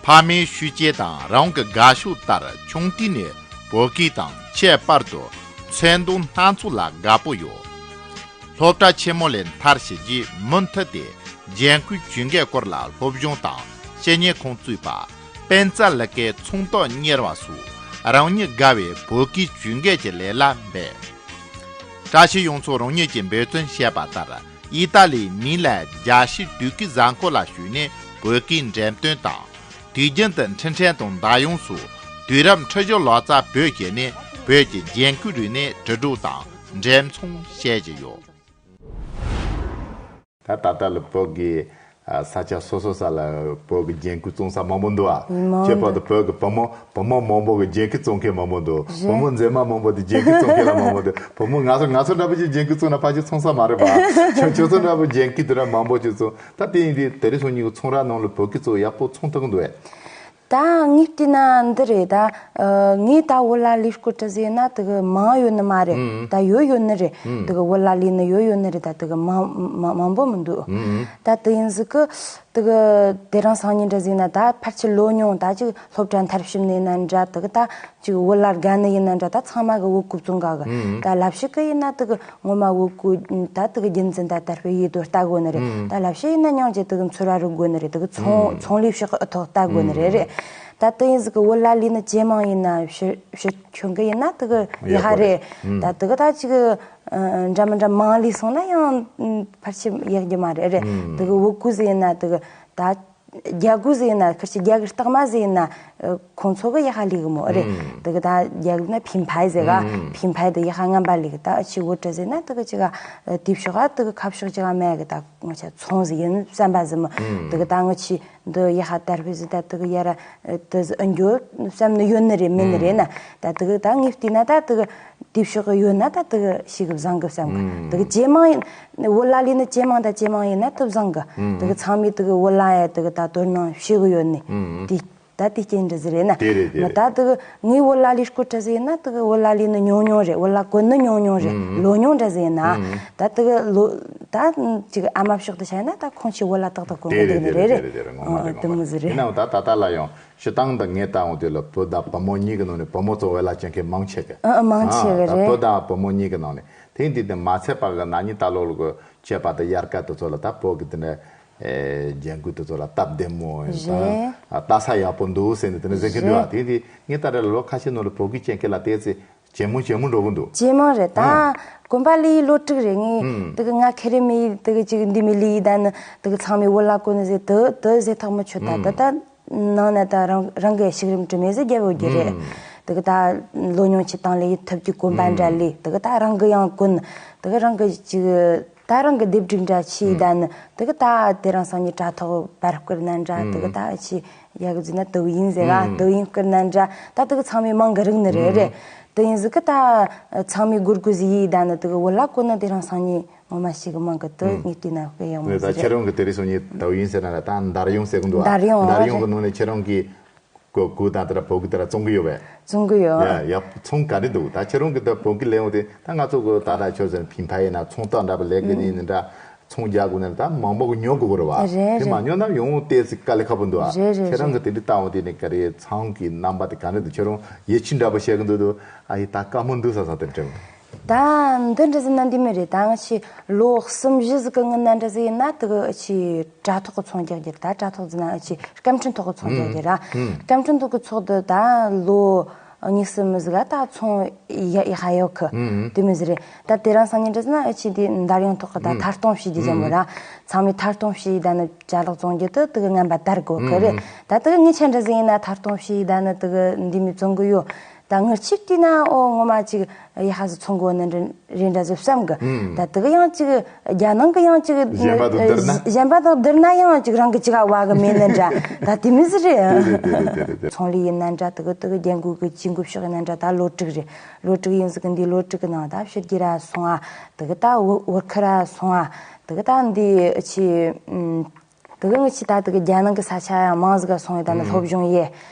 ཕ་མའི་ཤུལ་སྐྱེས་དང་རང་གི་དགའ་ཕྱོགས་ལྟར་ཆུང་དུས་ནས་བོད་སྐད་དང་ཁྱད་པར་དུ་ཚོན་མདོག་སྣ་ཚོགས་ལ་དགའ་པོ་ཡོད། སློབ་གྲྭ་ཆེན་མོ་ལས་མཐར་ཕྱིན་རྗེས་མུ་མཐུད་དེ་རྒྱན་གོས་གྱོན་མཁས་སྐོར་ལ་སློབ་སྦྱོང་དང་དཔྱད་གཉེར་ཁང་བཙུགས་པ། དཔལ་རྩལ་ལག་ཁྱེར་ཚོང་རྟགས་གཉེར་བ་སོགས་རང་ཉིད་དགའ་བའི་བོད་སྐད་གྱོན་མཁས་ཀྱི་ལས་ལ་འབད། བཀྲ་ཤིས་གཡུ་མཚོ་རང་ཉིད་ཀྱིས་འབད་བརྩོན་བྱས་པ་ལྟར་ཨི་ཏཱ་ལིའི་མི་ལན་རྒྱལ་སྤྱིའི་དུས་སྐབས་གཟའ་འཁོར་ལ་ཞུགས་ནས་བོད་སྐད་འགྲེམས་སྟོན་དང་། དུས་རྒྱུན་དུ་འཕྲིན་ཕྲན་དང་བརྡ་ཡང་སོགས་དུས་རབས་ཁྲི་བཞི་ལོ་ཙཱ་བོད་ཀྱི་ནས་བོད་ཀྱི་རྒྱན་གོས་རིགས་ནས་དྲིལ་སྒྲོག་དང་འགྲེམས་ཚོང་བྱེད་ཀྱི་ཡོད། ད་ད་ལྟ་ལ་བོད་ཀྱི་ས་ཆ་སོ་སོ་ས་ལ་བོད་ཀྱི་རྒྱན་གོས་བཙོང་ས་མང་པོ་འདུག་ཨ། མང་པོ་ཁྱད་པར་དུ་བོད་ཀྱི་བུ་མོ་བུ་མོ་མང་པོ་གི་རྒྱན་གོས་བཙོང་མཁན་མང་པོ་འདུག་བུ་མོ་མཛེས་མ་མང་པོ་དེ་རྒྱན་གོས་བཙོང་མཁན་ལ་མང་པོ་འདུག་བུ་མོ་ང་ཚོ་ང་ཚོ་འདྲ་པོ་ཅིག་རྒྱན་གོས་བཙོང་ན་ཕལ་ཆེར་ཚོང་ས་མ་རེད་པ། ཁྱོད་ཁྱོད་ཚོ་འདྲ་པོ་རྒྱན་གོས་དེ་འདྲ་མང་པོ་ཅིག་བཙོང་། ད་དེ་ཡིན་དུས་དེ་རིང་སང་ཉིན་གྱི་ཚོང་ར་ནང་ལ་བོད་སྐད་ཚོ་ཡག་པོ་ཚོང་ཐུབ་ཀྱི་འདུག་ཨེ། ད་ངས་བལྟས་ན་འདི་རེད་ད། ངས་ད་བོད་ལྭ་ལས་སྐོར་དྲི་ཟེར་ན་དེ་གི་མང་ཡོད་ནི་མ་རེད། ད་ཡོད་ཡོད་ནི་རེད། དེ་གི་བོད་ལྭ་ལས་ནི་ཡོད་ཡོད་ནི་རེད། ད་དེ་གི་མང་མང་མང་པོ་མི་འདུག་ད་དེ་ཡིན་ཟིག་གི་དེ་གི་དེ་རིང་སང་ཉིན་འདྲ་ཟེར་ན་ད་ཕལ་ཆེར་ལོ་ཉུང་ད་ཅིག་སློབ་གྲྭ་མཐར་ཕྱིན་ནི་ཡིན་ན་འདྲ། དེ་གི་ད་ཅིག་བོད་ལྭ་དགའ་ནི་ཡིན་ན་འདྲ། ད་ཚང་མ་གི་བོད་སྐད་བཙོང་ག་གི། ད་ལབ་ཤིག་གི་ཡིན་ན་དེ་གི་ངོ་མ་བོད་སྐད་ད་དེ་གི་རྒྱུན་འཛིན་ད་དར་སྤེལ་ཡེད་དོ་ལྟ་དགོས་ནི་རེད། ད་ལབ་ཤིག་ཡིན་ན་སྙིང་རྗེ་དེ་གི་ཚོར་བ་རིག་དགོས་ནི་རེད། དེ་གི་ཚོང་ཚོང་ལས་ཕྱོགས་ཐོག་ལྟ་དགོས་ནི་རེད་རེད། ད་དེ་ཡིན་ཟིག་གི་བོད་ལྭ་ལས་ནི་ཇེ་མང་ཡིན་ན་ཕྱི་ཕྱི་ཁྱོན་གི་ཡིན་ན་དེ་གི་ཡག་པོ་ཡག་རེད། རེད། ད་དེ་གི་ད་ཅིག་འདྲ་མི་འདྲ་མང་ལས་སོང་ན་ཡང་ཕལ་ཆེར་ཡག་རྒྱུ་མ་རེད་རེད། དེ་གི་བོད་སྐད་ཟེར་ན་དེ་གི་ད། རྒྱ་སྐད་ཟེར་ན་ཁིར་ཆི་རྒྱ་གི་རྟགས་མ་ཟེར་ན་ཁོང་ཚོ་གི་ཡག་ལས་གི་མོ་རེད། དེ་གི་ད་རྒྱ་གི་ན་品牌ཟེར་ག品牌དེ་ཡག་ངན་པ་ལས་གི། ད་ཨ་ཆི་བོད་དྲི་ཟེར་ན་དེ་གི་ཅི་ག་དེབ་ཤོག་ག་དེ་གི་ཁ་ཕྱོགས་ཅི་ག་མེད་གི། ད་ང་ཆ་ཚོང་ཟིག་ཡིན་བསམ་པ་ཟིག་མོ། དེ་གི་ད་ང་ཆི་འདི་ཡག་དར་སྤེལ་ཟིག་ད་དེ་གི་ཡར་དེ་ཟིག་ཨ་འགྱོ་བསམ་ནི་ཡོད་ནི་རེད་མིན་ནི་རེད་ན། ད་དེ་གི་ད་ངས་བལྟས་ན་ད་དེ་གི་དེབ་ཤོག་གི་ཡོད་ན་ད་དེ་གི་ཞིག་བཟང་གི་བསམ་གི། དེ་གི་ཇེ་མང་ཡིན། བོད་ལྭ་ལས་ནི་ཇེ་མང་ད་ཇེ་མང་ཡིན་ན་དེ་བཟང་གི། དེ་གི་ཚང་མས་དེ་གི་བོད་ལྭ་ཡ་དེ་གི་ད་དོ་སྣང་བྱེད་གི་ཡོད་ནི། དེ་ད་དེ་རྐྱེན་འདྲ་ཟིག་རེད་ན། དེ་རེད་དེ་རེད། ད་དེ་གི་ངས་བོད་ལྭ་ལས་སྐོར་དྲི་ཟིག་ཡིན་ན་དེ་གི་བོད་ལྭ་ལས་ནི་ཉུང་ཉུང་རེད། བོད་ལྭ་གོན་ནི་ཉུང་ཉུང་རེད། ལོ་ཉུང་འདྲ་ཟིག་ཡིན་ན། ད་དེ་གི་ལོ་ད་ཅིག་ཨ་མ་ཕྱོགས་དུ་བྱས་ན་ད་ཁོང་ཆི་བོད་ལྭ་ཏག་ཏག་གོན་གི་དེ་འདུག་ནི་རེད་རེད། དེ་རེད་དེ་རེད། ངོ་མ་རེད་དེ་ངོ་མ་མོ་ཟིག་རེད། རེད་ཡིན་ནའང་ད་ད་ལྟ་ལ་ཡང་། སྤྱིར་བཏང་དུ་ངས་ལྟ་འོང་དུས་ལ་བུ་དང་བུ་མོ་གཉིས་ཀྱི་ནང་ནས་བུ་མོ་ཚོ་བོད་ལྭ་གྱོན་མཁན་མང་ཆེ་གི། ཨ་ཨ་མང་ཆེ་གི་ཨ་ད་རེད། བུ་དང་བུ་མོ་གཉིས་ཀྱི་ནང་ནས་དེང་དུས་དེ་མ་ཚད་པ་གི་ན་ནིང་ད་ལོ་ལོ་གི་བྱས་པ་དང་དབྱར་ཁ་དེ་ཚོ་ལ་ད་བོད་ཀྱི་དེ་འདྲ་རྒྱན་གོས་དེ་ཚོ་ལ་སྟབས་བདེ་མོ་ཡིན་ད་རེད། ལྟ་ས་ཡག་པོ་འདུག་ཟེར་ནས་དེ་འདྲ་ཟེར་མཁན་འདུག་ཨ། རེད། དེང་དུས་ངས་ད་རེས་ལོ་ཁ་ཤས་ནང་ལ་བོད་གོས་གྱོན་མཁན་ལ་བལྟས་ཚེ་ཇེ་མང་ཇེ་མང་འགྲོ་གི་འདུག་ཇེ་མང་རེད་ད། ཨ། གོན་པ་ལས་ལོ་དྲུག་རེད་ངས། ཨུམ། དེ་གི་ང་ཁེ་རེ་མི་དེ་གི་ཅིག་འདི་མི་ལི་ཡི་ད་ནི་དེ་གི་ཚང་མས་བོད་ལྭ་གོན་ནི་ཟེར་དེ་དེ་ཟེར་ཐག་མི་ཆོད་ད། ཨུམ། དེ་ད་ནང་ན་ད་རང་རང་གི་ཤིག་རིམ་དྲི་མེད་ཟེར་རྒྱལ་བོ་རྒྱུ་རེད། ཨུམ། དེ་གི་ད་ལོ་ཉུང་ཆེ་དང་ལས་ཡི་ཐབས་ཀྱི་གོན་པ་འདྲ་ལས། ཨུམ། དེ་གི་ད་རང་གི་ཡང་གོན། དེ་གི་རང་གི་ཅིག་ད་རང་གི་སྡེབ་སྒྲིག་འདྲ་ཆི་ཡི་ད་ནི་དེ་གི་ད་དེ་རིང་སང་ཉིན་དྲ་ཐོག་པར་བསྐུར་ན་འདྲ། དེ་གི་ད་ཆི་ཡ་གི་ཟིན་ན་དུ་ཡིན་ཟེར་ག་ཨུམ། དུ་ཡིན་བསྐུར་ན་འདྲ། ད་དེ་གི་ཚང་མས་མང་གི་རིག་ནི་རེད་རེད། ཨུམ། དེ་ཡིན་ཟིག་གི་ད་ཚང་མས་སྒོར་སྒོར་ཟིག་ཡིས་ད་ནི་དེ་གི་བོད་ལྭ་གོན་ནི་དེ་རིང་སང་ཉིན་ངོ་མ་ཞིག་གི་མང་གི། དེ་ངས་བལྟས་ན་དཔེ་ཡག་མོ་ཟིག་རེད། ད་ཁྱེད་རང་གི་དེ་རིང་སང་ཉིན་དུ་ཡིན་ཟེར་ན་ད་འདར་ཡོང་ཟེར་གི་འདུག་ཨ། འདར་ཡོང་འདར་ཡོང་གི་ནང་ནས་ཁྱེད་རང་གི་གོ་གོ་དང་དེ་འདྲ་བོད་གི་དེ་འདྲ་བཙོང་གི་ཡོད་པས། བཙོང་གི་ཡོད། ཡ་ཡ་ཚོང་ག་འདྲ་འདུག་ད་ཁྱེད་རང་གི་ད་བོད་གི་ལས་འོང་དེ་ད་ང་ཚོ་གི་ད་ལྟ་ཁྱོད་ཟེར་ཕིན་ཕ་ཡིན་ན་ཚོང་རྟགས་འདྲ་པོ་ལས་གི་ཡིན་ནི་འདྲ། ཚོང་རྒྱག་དགོས་ན་ད་མང་པོ་གི་ཉོ་དགོས་གི་རེད་བ། རེད་དེ་མ་རེད། ཉོ་ན་ཡོང་དེ་ཚིག་དཀའ་ལས་ཁག་པོ་འདུག་ཨ། རེད་རེད་ཁྱེད་རང་གི་རེད། དེ་འདྲ་ལྟ་འོང་དེ་ནི་ག་རེ་ཚང་གི་རྣམ་པ་དེ་ག་འདྲ་འདུག་ཁྱེད་རང་ཡིད་ཆེས་འདྲ་པོ་བྱེད་གི་འདུག་འདུག་ཨ་ཡི་ད་དཀའ་མོ་འདུག་ས་ས་དེ་དྲན། ད་འདི་འདྲ་ཟིན་ན་འདི་མི་རེད། ད་ང་ཆི་ལོ་གསུམ་བཞི་ཟིག་གི་སྔོན་ན་འདྲ་ཟིག་ཡིན་ན་དེ་གི་ཆི་དྲ་ཐོག་གི་ཚོང་རྒྱག་རྒྱུ་རེད། ད་དྲ་ཐོག་ཟིན་ན་ཆི་སྐར་འཕྲིན་ཐོག་གི་ཚོང་རྒྱག་རྒྱུ་ར། ཨུམ། སྐར་འཕྲིན་ཐོག་གི་ཚོགས་འདུ་ད་ལོ་གཉིས་གསུམ་མི་ཟིག་ག་ད་ཚོང་ཡ་ཡ་ཧ་ཡོད་གི། ཨུམ། དེ་མི་ཟིག་རེད། ད་དེ་རིང་སང་ཉིན་འདྲ་ཟིན་ན་ཨ་ཆི་དེ་འདར་ཡོང་ཐོག་གི་ད་ཨུམ་ཐར་གཏོང་བྱས་རྒྱུ་ཅན་པོ་ར། ཚང་མས་ཐར་གཏོང་བྱས་ད་ནི་ཅ་ལག་བཙོང་རྒྱུ་དེ་དེ་གི་ངན་པ་དར་དགོས་གི་རེད། ཨུམ། ད་དེ་གི་ངི་ཆ་འདྲ་ཟིག་ཡིན་ན་ཐར་གཏོང་བྱས་ད་ནི་དེ་གི་འདི་མི་བཙོང་གི་ཡོད། ད་ངར་ཆིབས་བལྟས་ན་ཨོ་ངོ་མ་ཅིག་ཡ་ཧ་ཟི་ཚོང་གོ་ནི་འདྲ་རེ་འདྲ་ཟི་བསམ་གི། ཨུམ། ད་དེ་གི་ཡང་ཅིག་རྒྱ་ནང་གི་ཡང་ཅིག་གཞན་པ་དང་བསྡུར་ན། གཞན་པ་དང་བསྡུར་ན་ཡང་ཅིག་རང་གི་ཅིག་ཨ་བ་གི་མེད་ནི་འདྲ། ད་དེ་མི་ཟི་རེད། དེ་རེད་དེ་རེད་དེ་རེད་དེ། ཚོང་ལས་ཡིན་ན་འདྲ་དེ་གི་དེ་གི་རྒྱན་གོས་གི་ཅིག་གོ་ཕྱོགས་ཡིན་ན་འདྲ། ད་ལོ་དྲུག་རེད། ལོ་དྲུག་ཡིན་ཟི་གི་འདི་ལོ་དྲུག་གི་ནང་ད་ཕྱི་རྒྱལ་ར་སོང་ཨ། དེ་གི་ད་བོད་ཁུལ་ར་སོང་ཨ། དེ་གི་ད་འདི་ཆི་ཨུམ། དེ་གི་ངི་ཆི་ད་དེ་གི་རྒྱ་ནང་གི་ས་ཆ་ཡང་མང་ཟིག་ག་སོང་ཡོད་ད་ནི་ཨུམ། སློབ་སྦྱོང་ཡེ།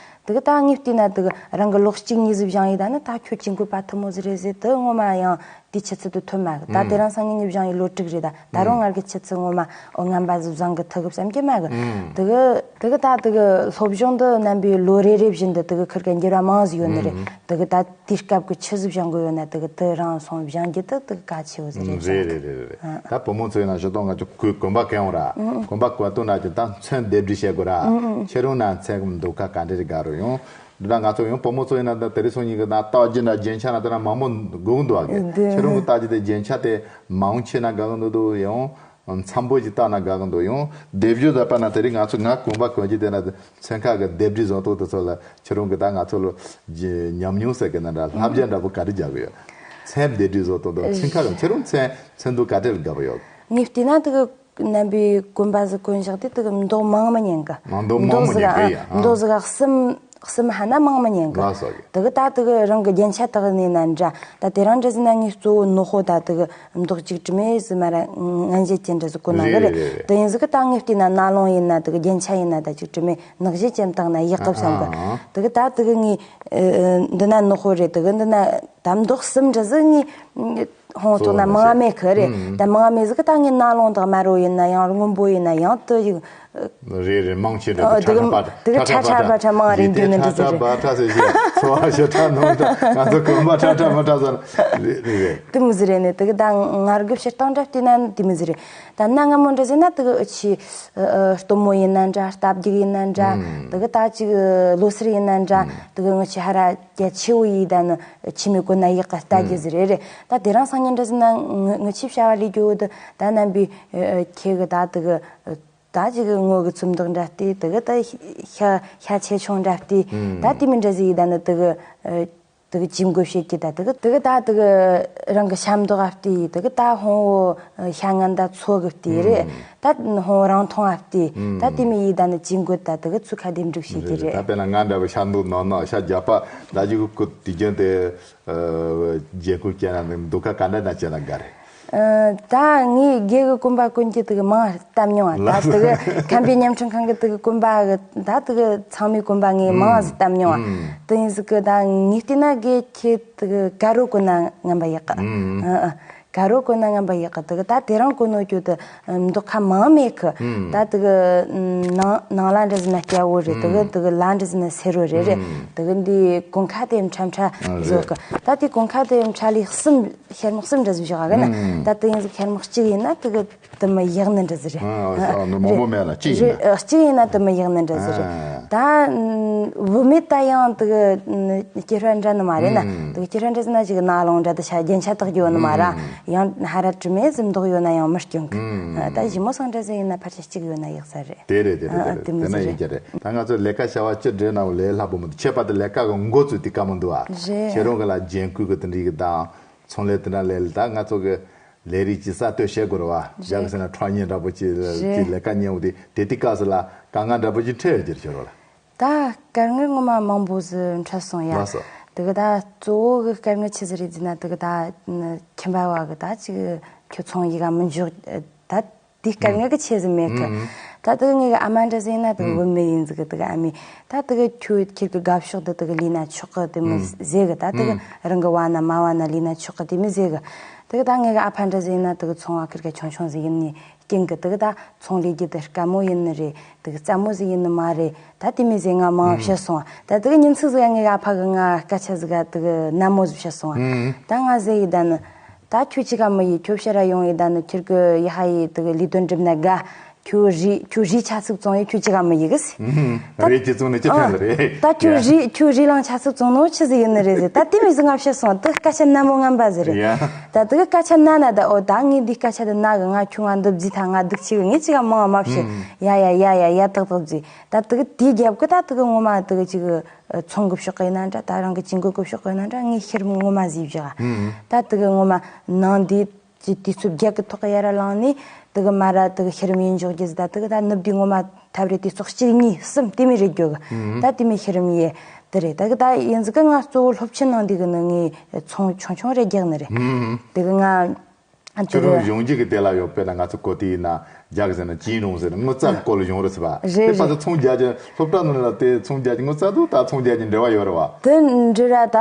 དེ་གི་ད་ངས་བལྟས་ན་དེ་གི་རང་གི་ལོ་གཅིག་གཉིས་ཟིག་བཞེངས་ཡེ་ད་ནི་ད་ཁྱོད་ཅིག་གོ་པ་ཐུ་མོ་ཟི་རེད་ཟེར་དེ་ངོ་མ་ཡང་ དེའི་ཆུ་ཚད་དུ་ཐོན་མ་གི། ད་དེ་རིང་སང་ཉིན་ངས་སྦྱངས་ཡི་ལོ་དྲུག་རེད། ད་ད་རུང་ང་གི་ཆུ་ཚད་ངོ་མ་ཨོ་ངན་པ་ཟིག་བཟང་གི་ཐུག་གི་བསམ་གི་མ་གི། དེ་གི་དེ་གི་ད་དེ་གི་སློབ་སྦྱོང་འདི་རྣམ་པའི་ལོ་རེ་རེ་བཞིན་དུ་དེ་གི་ཁིར་གི་འགྱུར་བ་མང་ཟིག་ཡོད་ནི་རེད། དེ་གི་ད་དུས་སྐབས་ཀྱི་ཆི་ཟིག་སྦྱང་དགོས་ཡོད་ན་དེ་གི་དེ་རང་སོང་སྦྱང་རྒྱུ་དེ་དེ་གི་གལ་ཆེ་བོ་ཟིག་རེད་བསམ་གི། རེད་རེད་རེད། ད་བུ་མོ་ཚོ་ཡིན་ན་ཞུ་དོན་ང་ཚོ་གོ་གོམ་པ་གང་ཡོང་ར། གོམ་པ་གོ་དོན་ན་ཅི་ད་མཚན་སྡེབ་སྒྲིག་བྱེད་དགོས་ར། ཁྱེད་རང་ན་མཚན་གི་འདུག་ཁ་ག་འདྲ་རེ་དགའ་རུ་ཡོང་། འདི་ད་ང་ཚོ་ཡང་བུ་མོ་ཚོ་ཡིན་ན་ད་དེ་རིང་སང་ཉིན་གི་ད་རྟགས་རྒྱུན་ད་རྒྱན་ཆ་ན་དེ་ན་མང་པོ་དགོས་འདུག་ཨ་གི། ཁྱེད་རང་གི་རྟགས་རྒྱུན་དེ་རྒྱན་ཆ་དེ་མང་ཆེ་ན་དགའ་གི་འདུག་འདུག་ཡང་འཚམ་པོ་ཞིག་བཏགས་ན་དགའ་གི་འདུག་ཡང་སྡེབ་སྦྱོར་མཛད་པ་ན་དེ་རིང་ང་ཚོ་ང་གོམ་པ་གོན་གྱི་དེ་ན་མཚན་ཁ་གི་སྡེབ་སྒྲིག་བཟོ་སྟངས་དེ་ཚོ་ལ་ཁྱེད་རང་གི་ད་ང་ཚོ་ལ་ཉམས་མྱོང་ཟེར་གི་ན་འདྲ་བསླབ་བྱ་འདྲ་པོ་ག་རེ་རྒྱག་གི་ཡོད། མཚན་སྡེབ་སྒྲིག་བཟོ་སྟངས་དང་མཚན་ཁ་གི་ཁྱེད་རང་མཚན་མཚན་དུ་ག་འདྲ་དགའ་པོ་ཡོད། ངས་བལྟས་ན་དེ་གི་རྣམ་པའི་གོན་པ་ཟིག་གོན་བཞག་དུས་དེ་གི་མདོག་མང་མི་ཉན་གི། མདོག་མང་མི་ཉན་གི་ཡ། མདོག་ཟིག་ག་གསུམ་གསུམ་ཧ་ན་མང་མི་ཉན་གི། ལགས་སོ་གི། དེ་གི་ད་དེ་གི་རང་གི་རྒྱན་ཆ་དག་ནས་ན་འདྲ། ད་དེ་རིང་འདྲ་ཟིག་ན་ངས་གཙོ་བོ་ནག་པོ་ད་དེ་གི་མདོག་ཅིག་དྲི་མེད་ཟིག་མ་ར་ངན་བྱེད་ཅན་འདྲ་ཟིག་གོན་ན་གི་རེད། རེད་རེད་རེད། དེ་ཡིན་ཟིག་གི་ད་ངས་བལྟས་ན་ན་ལོང་ཡིན་ན་དེ་གི་རྒྱན་ཆ་ཡིན་ན་ད་ཅིག་དྲི་མེད་ནག་བྱེད་ཅན་བཏགས་ན་ཡག་གི་བསམ་གི། ཨ། དེ་གི་ད་དེ་གི་ངས་འདི་ན་ནག་པོ་རེད། དེ་གི་འདི་ན། ད་མདོག་གསུམ་འདྲ་ཟིག་ངས་ཧོང་ཐོག་ན་མང་མེད་ཁི་རེད། ད་མང་མེད་ཟིག་གི་ད་ངས་ན་ལོང་དང་དམར་པོ་ཡིན་ན་ཡང་སྔོན་པོ་ཡིན་ན་ཡང་དུ་ཡིན། རེད་རེད། མང་ཆེ་འདྲ་ཨ་པོ་དེ་ཁྲ་གི་ཁྲ་པ་དེ་གི་ཁྲ་ཁྲ་པ་ཁྲ་པ་ཁྲ་མང་རེད། འདི་ནི་འདྲ་ཟིག་རེད། ཁྲ་པ་ཁྲ་ཟེར་ཞིག་ཚོ་བ་ཞེ་ཁྲ་ནོར་ད་ང་ཚོ་གོམ་པ་ཁྲ་ཁྲ་མ་ཁྲ་ཟེར། རེད་རེད་རེད། དེ་མོ་ཟིག་རེད་ནི། དེ་གི་ད་ང་རྒྱལ་བྱེད་སྟངས་འདྲ་བལྟས་ན་དེ་མོ་ཟིག་རེད། ད་གནའ་སྔ་མོ་འདྲ་ཟིག་ན་དེ་གི་ཨ་ཆི་ཨ་ཨ་སྟོན་མོ་ཡིན་ན་འདྲ། རྟ་རྒྱུག་ཡིན་ན་འདྲ། དེ་གི་ད་ཅིག་ལོ་སར་ཡིན་ན་འདྲ། དེ་གི་ང་ཆི་ཧ་ར། རྒྱ་ཆེ་བོ་ཡིས་ད་ནི་ཆི་མི་གོ་ན་ཡག་ག་ལྟ་རྒྱུ་ཟིག་རེད་རེད། ད་དེ་རིང་སང་ཉིན་འདྲ་ཟིག་ན་ངི་ངི་ཆི་བྱ་བ་ལས་རྒྱུ་བོ་དུ་ད་རྣམ་པའི་ཨ་ཨ་ཁྱེད་གི་ད་དེ་གི་ཨ་ད་ཅིག་གི་ངོ་གི་ཚུམ་མདོག་འདྲ་སྟེ། དེ་གི་ད་ཤ་ཤ་ཆེ་ཆུང་འདྲ་སྟེ། ད་དེ་མི་འདྲ་ཟིག་ཡིས་ད་ནི་དེ་གི་ཨ་དེ་གི་ཅི་མགོ་བཤད་ཀྱི། ད་དེ་གི་དེ་གི་ད་དེ་གི་རང་གི་ཤ་མདོག་ག་སྟེ། དེ་གི་ད་ཧོང་བོ་ཤ་ངན་ད་ཚོ་གི་སྟེ་རེད། ད་ཧོང་རང་མཐོང་ཨ་སྟེ། ད་དེ་མི་ཡིས་ད་ནི་ཅི་མགོ་ད་དེ་གི་ཚུ་ཁ་དེ་འགྲིག་བཤད་ཀྱི་རེད། ད་དཔེར་ན་ང་འདྲ་བོ་ཤ་མདོག་ནག་ནག་ཤ་རྒྱགས་པ་ད་ཅིག་གི་དུས་རྒྱུན་དེ། རྒྱན་གོས་བྱས་ན་འདུག་ག་ག་འདྲ་ན་བྱས་ན་དགའ་རེད། ཨ་ད་ངས་རྒྱན་གི་གོན་པ་གོན་གྱི་དེ་གི་མང་བལྟས་མྱོང་ཨ། ད་དེ་གི་ཁམས་པའི་བརྙན་འཕྲིན་ཁང་གི་དེ་གི་གོན་པ་གི་ད་དེ་གི་ཚང་མའི་གོན་པ་ངས་མང་ཟིག་བལྟས་མྱོང་ཨ། དེ་ཡིན་ཟིག་གི་ད་ངས་བལྟས་ན་རྒྱན་ཁྱེད་དེ་གི་དཀར་པོ་གོན་ན་ངན་པ་ཡག་གི། ཨ་ཨ། དཀར་པོ་གོན་ན་ངན་པ་ཡག་གི། དེ་གི་ད་དེ་རིང་གོན་ནོ་རྒྱུ་དེ་མདོག་ཁ་མང་མེད་གི། ད་དེ་གི་ནང་ནང་ལ་འདྲ་ཟིག་ན་སྐྱ་བོ་རེད། དེ་གི་དེ་གི་ལ་འདྲ་ཟིག་ན་སེར་པོ་རེད་རེད། དེ་གི་འདི་གོན་ཁ་དེ་ཕྲ་ཕྲ་བཟོ་གི། ད་དེ་གོན་ཁ་དེ་ཕྲ་ལི་གསུམ། ཤར་མོ་གསུམ་འདྲ་ཟིག་བཞག་གི་ན། ད་དེ་ཡིན་ཟིག་ཤར་མོ་གཅིག་ཡིན་ན་དེ་གི་དེ་མི་ཡག་ནི་འདྲ་ཟིག་རེད། ཨ་ཨ་མོ་མོ་མེད་ལ་གཅིག་ཡིན་ན། རེད། གཅིག་ཡིན་ན་དེ་མི་ཡག་ནི་འདྲ་ཟིག་རེད། ད་བུད་མེད་ད་ཡང་དེ་གི་སྐྱེ་ཧྲ་འདྲ་ནི་མ་རེད་ན། དེ་གི་སྐྱེ་ཧྲ་འདྲ་ཟིག་ན་ཅིག་ན་ལོང་འདྲ་དེ་ཤ་རྒྱན་ཆ་དག་རྒྱུ་ནི་མ་ར། ཡང་ཧ་ར་དྲི་མེད་ཟིག་མདོག་ཡོད་ན་ཡང་མི་སྐྱོན་གི། ད་ཞི་མོ་སང་འདྲ་ཟིག་ཡིན་ན་ཕལ་ཆེར་གཅིག་ཡོད་ན་ཡག་ས་རེད། དེ་རེད་དེ་རེད་ཨ་དེ་རེད། དེ་དེ་མོ་ན་ཟིག་ཡིན་རེད། གྱི་རེད། ད་ང་ཚོ་ལས་ཀ་བྱ་བ་ཅི་འདྲ་ན་བོ་ལས་སླ་པོ་མི་འདུག་ཁྱད་པར་དུ་ལས་ཀ་གི་འགོ་བཙུགས་དུས་དཀའ་མོ་འདུག་ཨ། རེད། ཁྱེད་རང་གི་ལ་རྒྱན་གོས་གི་དེ་འདྲའི་གི་དང་ཚོང་ལས་དེ་འདྲ་ལས་ལ་ད་ང་ཚོ་གི་ལས་རིགས་ཀྱི་གསར་གཏོད་བྱེད་དགོས་རེད་བ། རྒྱ་གི་ཟེར་ན་ཁྲག་ཉིན་འདྲ་པོ་ཅིག་རེད། ཅིག་ལས་ཀ་ཉན་འོ་དེ་དེ་དུས་སྐབས་སུ་ལ་དཀའ་ངལ་འདྲ་པོ་ཅིག་འཕྲད་ཡོད་ཀྱི་རེད་ཁྱེད་རང་ལ། ད་དཀའ་ངལ་ངོ་མ་མང་པོ་ཟིག་འཕྲད་སོང་ཡ། ལགས་སོ། དེ་གི་ད་གཙོ་བོ་གི་དཀའ་ངལ་ཆི་ཟིག་རེད་ཟེར་ན་དེ་གི་ད་ཁྱིམ་པ་བ་གི་ད་ཅིག་ཁྱོད་ཚོང་ཡི་ག་མི་འཇོག་ད། དེའི་དཀའ་ངལ་གི་ཆེ་ཟིག་མེད་གི། ཨང་། ད་དེ་གི་ངེད་གི་ཨ་མ་འདྲ་ཟིག་ཡིན་ན་དེ་གི་ཨང་། བུད་མེད་ཡིན་ཟིག་གི། དེ་གི་ཨ་མས་ད་དེ་གི་ཁྱོད་ཁྱེད་གི་དགའ་ཕྱོགས་དེ་དེ་གི་ལས་ན་ཆོག་གི་དེ་མོ་ཨང་། ཟེར་གི། ད་དེ་གི་ཨང་། རང་གི་བ་ན་མ་བ་ན་ལས་ན་ཆོག་གི་དེ་མོ་ཟེར་གི། དེ་གི་ད་ངེད་གི་ཨ་ཕ་འདྲ་ཟིག་ཡིན་ན་དེ་གི་ཚོང་བ་ཁིར་གི་ཆུང་ཆུང་ཟིག་ཡིན་ནི་རྐྱེན་གི་དེ་གི་ད་ཚོང་ལས་རྒྱུ་དེ་དཀའ་མོ་ཡིན་ནི་རེད། དེ་གི་སླ་མོ་ཟིག་ཡིན་ནི་མ་རེད། ད་དེ་མོ་ཟིག་ང་མང་ཨང་། བཤད་སོང་། ད་དེ་གི་ཉིན་ཚིག་ཟིག་ངེད་གི་ཨ་ཕ་གི་ང་སྐད་ཆ་ཟིག་ག་དེ་གི་ནན་མོ་ཟིག་བཤད་སོང་། ཨང་། ད་ང་ཟེར་ཡི་ད་ནི། ད་ཁྱོད་ཅི་ག་མི་ཡི། ཁྱོད་ཕྱིར་ར་ཡོང་ཡི་ད་ནི་ཁྱེད་ཀྱི་ཡི་ཧ་ཡི་དེ་གི་ལས་དོན་འགྲུབ་ན་དགའ། ཁྱོད་རི་ཁྱོད་རི་ཆ་ཚིག་བཙོང་ཡི། ཁྱོད་ཅི་ག་མི་ཡི་གི་སི། ཨུམ། ད་རི་ཅི་བཙོང་ནི་ཅི་ཨ་ཐང་ལ་རེད། ད་ཁྱོད་ཡ། རི་ཁྱོད་རི་ལང་ཆ་ཚིག་བཙོང་ནོ་ཆི་ཟིག་ཡིན་ནི་རེད་ཟེར། ད་དེ་མོ་ཟིག་ང་བཤད་སོང་། དེ་སྐད་ཆ་ནན་མོ་ངན་པ་ཟིག་རེད། ཡ། ད་དེ་གི་སྐད་ཆ་ན་ན་ད་ཨོ་ད་ངས་འདི་སྐད་ཆ་དེ་ན་གི། ང་ཁྱོད་ང་འདི་བརྫིས་ཐ་ང་སྡུག་ཆེ་གི། ངས་ཅི་ག་མང་མ་བཤད། ཨུམ། ཡ་ཡ་ཡ་ཡ་ཡ་ཏག་ཏག་བརྫིས། ད་དེ་གི་དེའི་རྒྱབ་གི་ད་དེ་གི་ངོ་མ་དེ་གི་ཅིག་གི། ཚོང་གི་ཕྱོགས་གི་ཡིན་ན་འདྲ། ད་རང་གི་ཅི་མགོ་གི་ཕྱོགས་གི་ཡིན་ན་འདྲ། ངས་ཤི་རིམ་ངོ་མ་ཟིག་བཞག་ཨང་། ད་དེ་གི་ངོ་མ་ནང་དེ་ཅི་དུས་ཚོད་བརྒྱད་གི་ཐོག་གི་ཡར་ལངས་ནས་དེ་གི་མ་ར་དེ་གི་ཤི་རིམ་ཡིན་འཇོག་རྒྱུ་ཟིག་ད་དེ་གི་ད་ནུབ་དེ་ངོ་མ་ཐབས་རེ་དུས་ཚོད་གཅིག་གཉིས་གསུམ་དེ་མོ་རེ་རྒྱུ་གི། ཨང་། ད་དེ་མོ་ཤི་རིམ་ཡེ་དེ་རེད། ད་གི་ད་ཡིན་ཟིག་གི་ང་གཙོ་བོ་སློབ་ཆེན་ནང་དེ་གི་ནི་ངས་ཚོང་ཆུང་ཆུང་རེ་རྒྱག་ནི་རེད། ཨང་། དེ་གི་ང་ ཨ་ཁྱོད་རང་གཞུང་རྒྱུ་གི་དེ་ལ་ཡོད་པས་ན། ང་ཚོ་གོ་དེ་ཡིན་ན་རྒྱག་ཟེར་ན་ཅིན་རུང་ཟེར་ན་ངོ་ཚ་གི་སྐོར་ལ་གཞུང་རེད་ཟེར་བ། རེད་དེ་ཕ་རེད། ཚོ་ཚོང་རྒྱག་ཅིང་སློབ་གྲྭ་ནང་ལ་དེ་ཚོང་རྒྱག་ཅིང་ངོ་ཚ་དུ་ད་ཚོང་རྒྱག་ཅིང་འབྲེལ་བ་ཡོད་རེད་བ། དེ་འདྲ་ར་ད་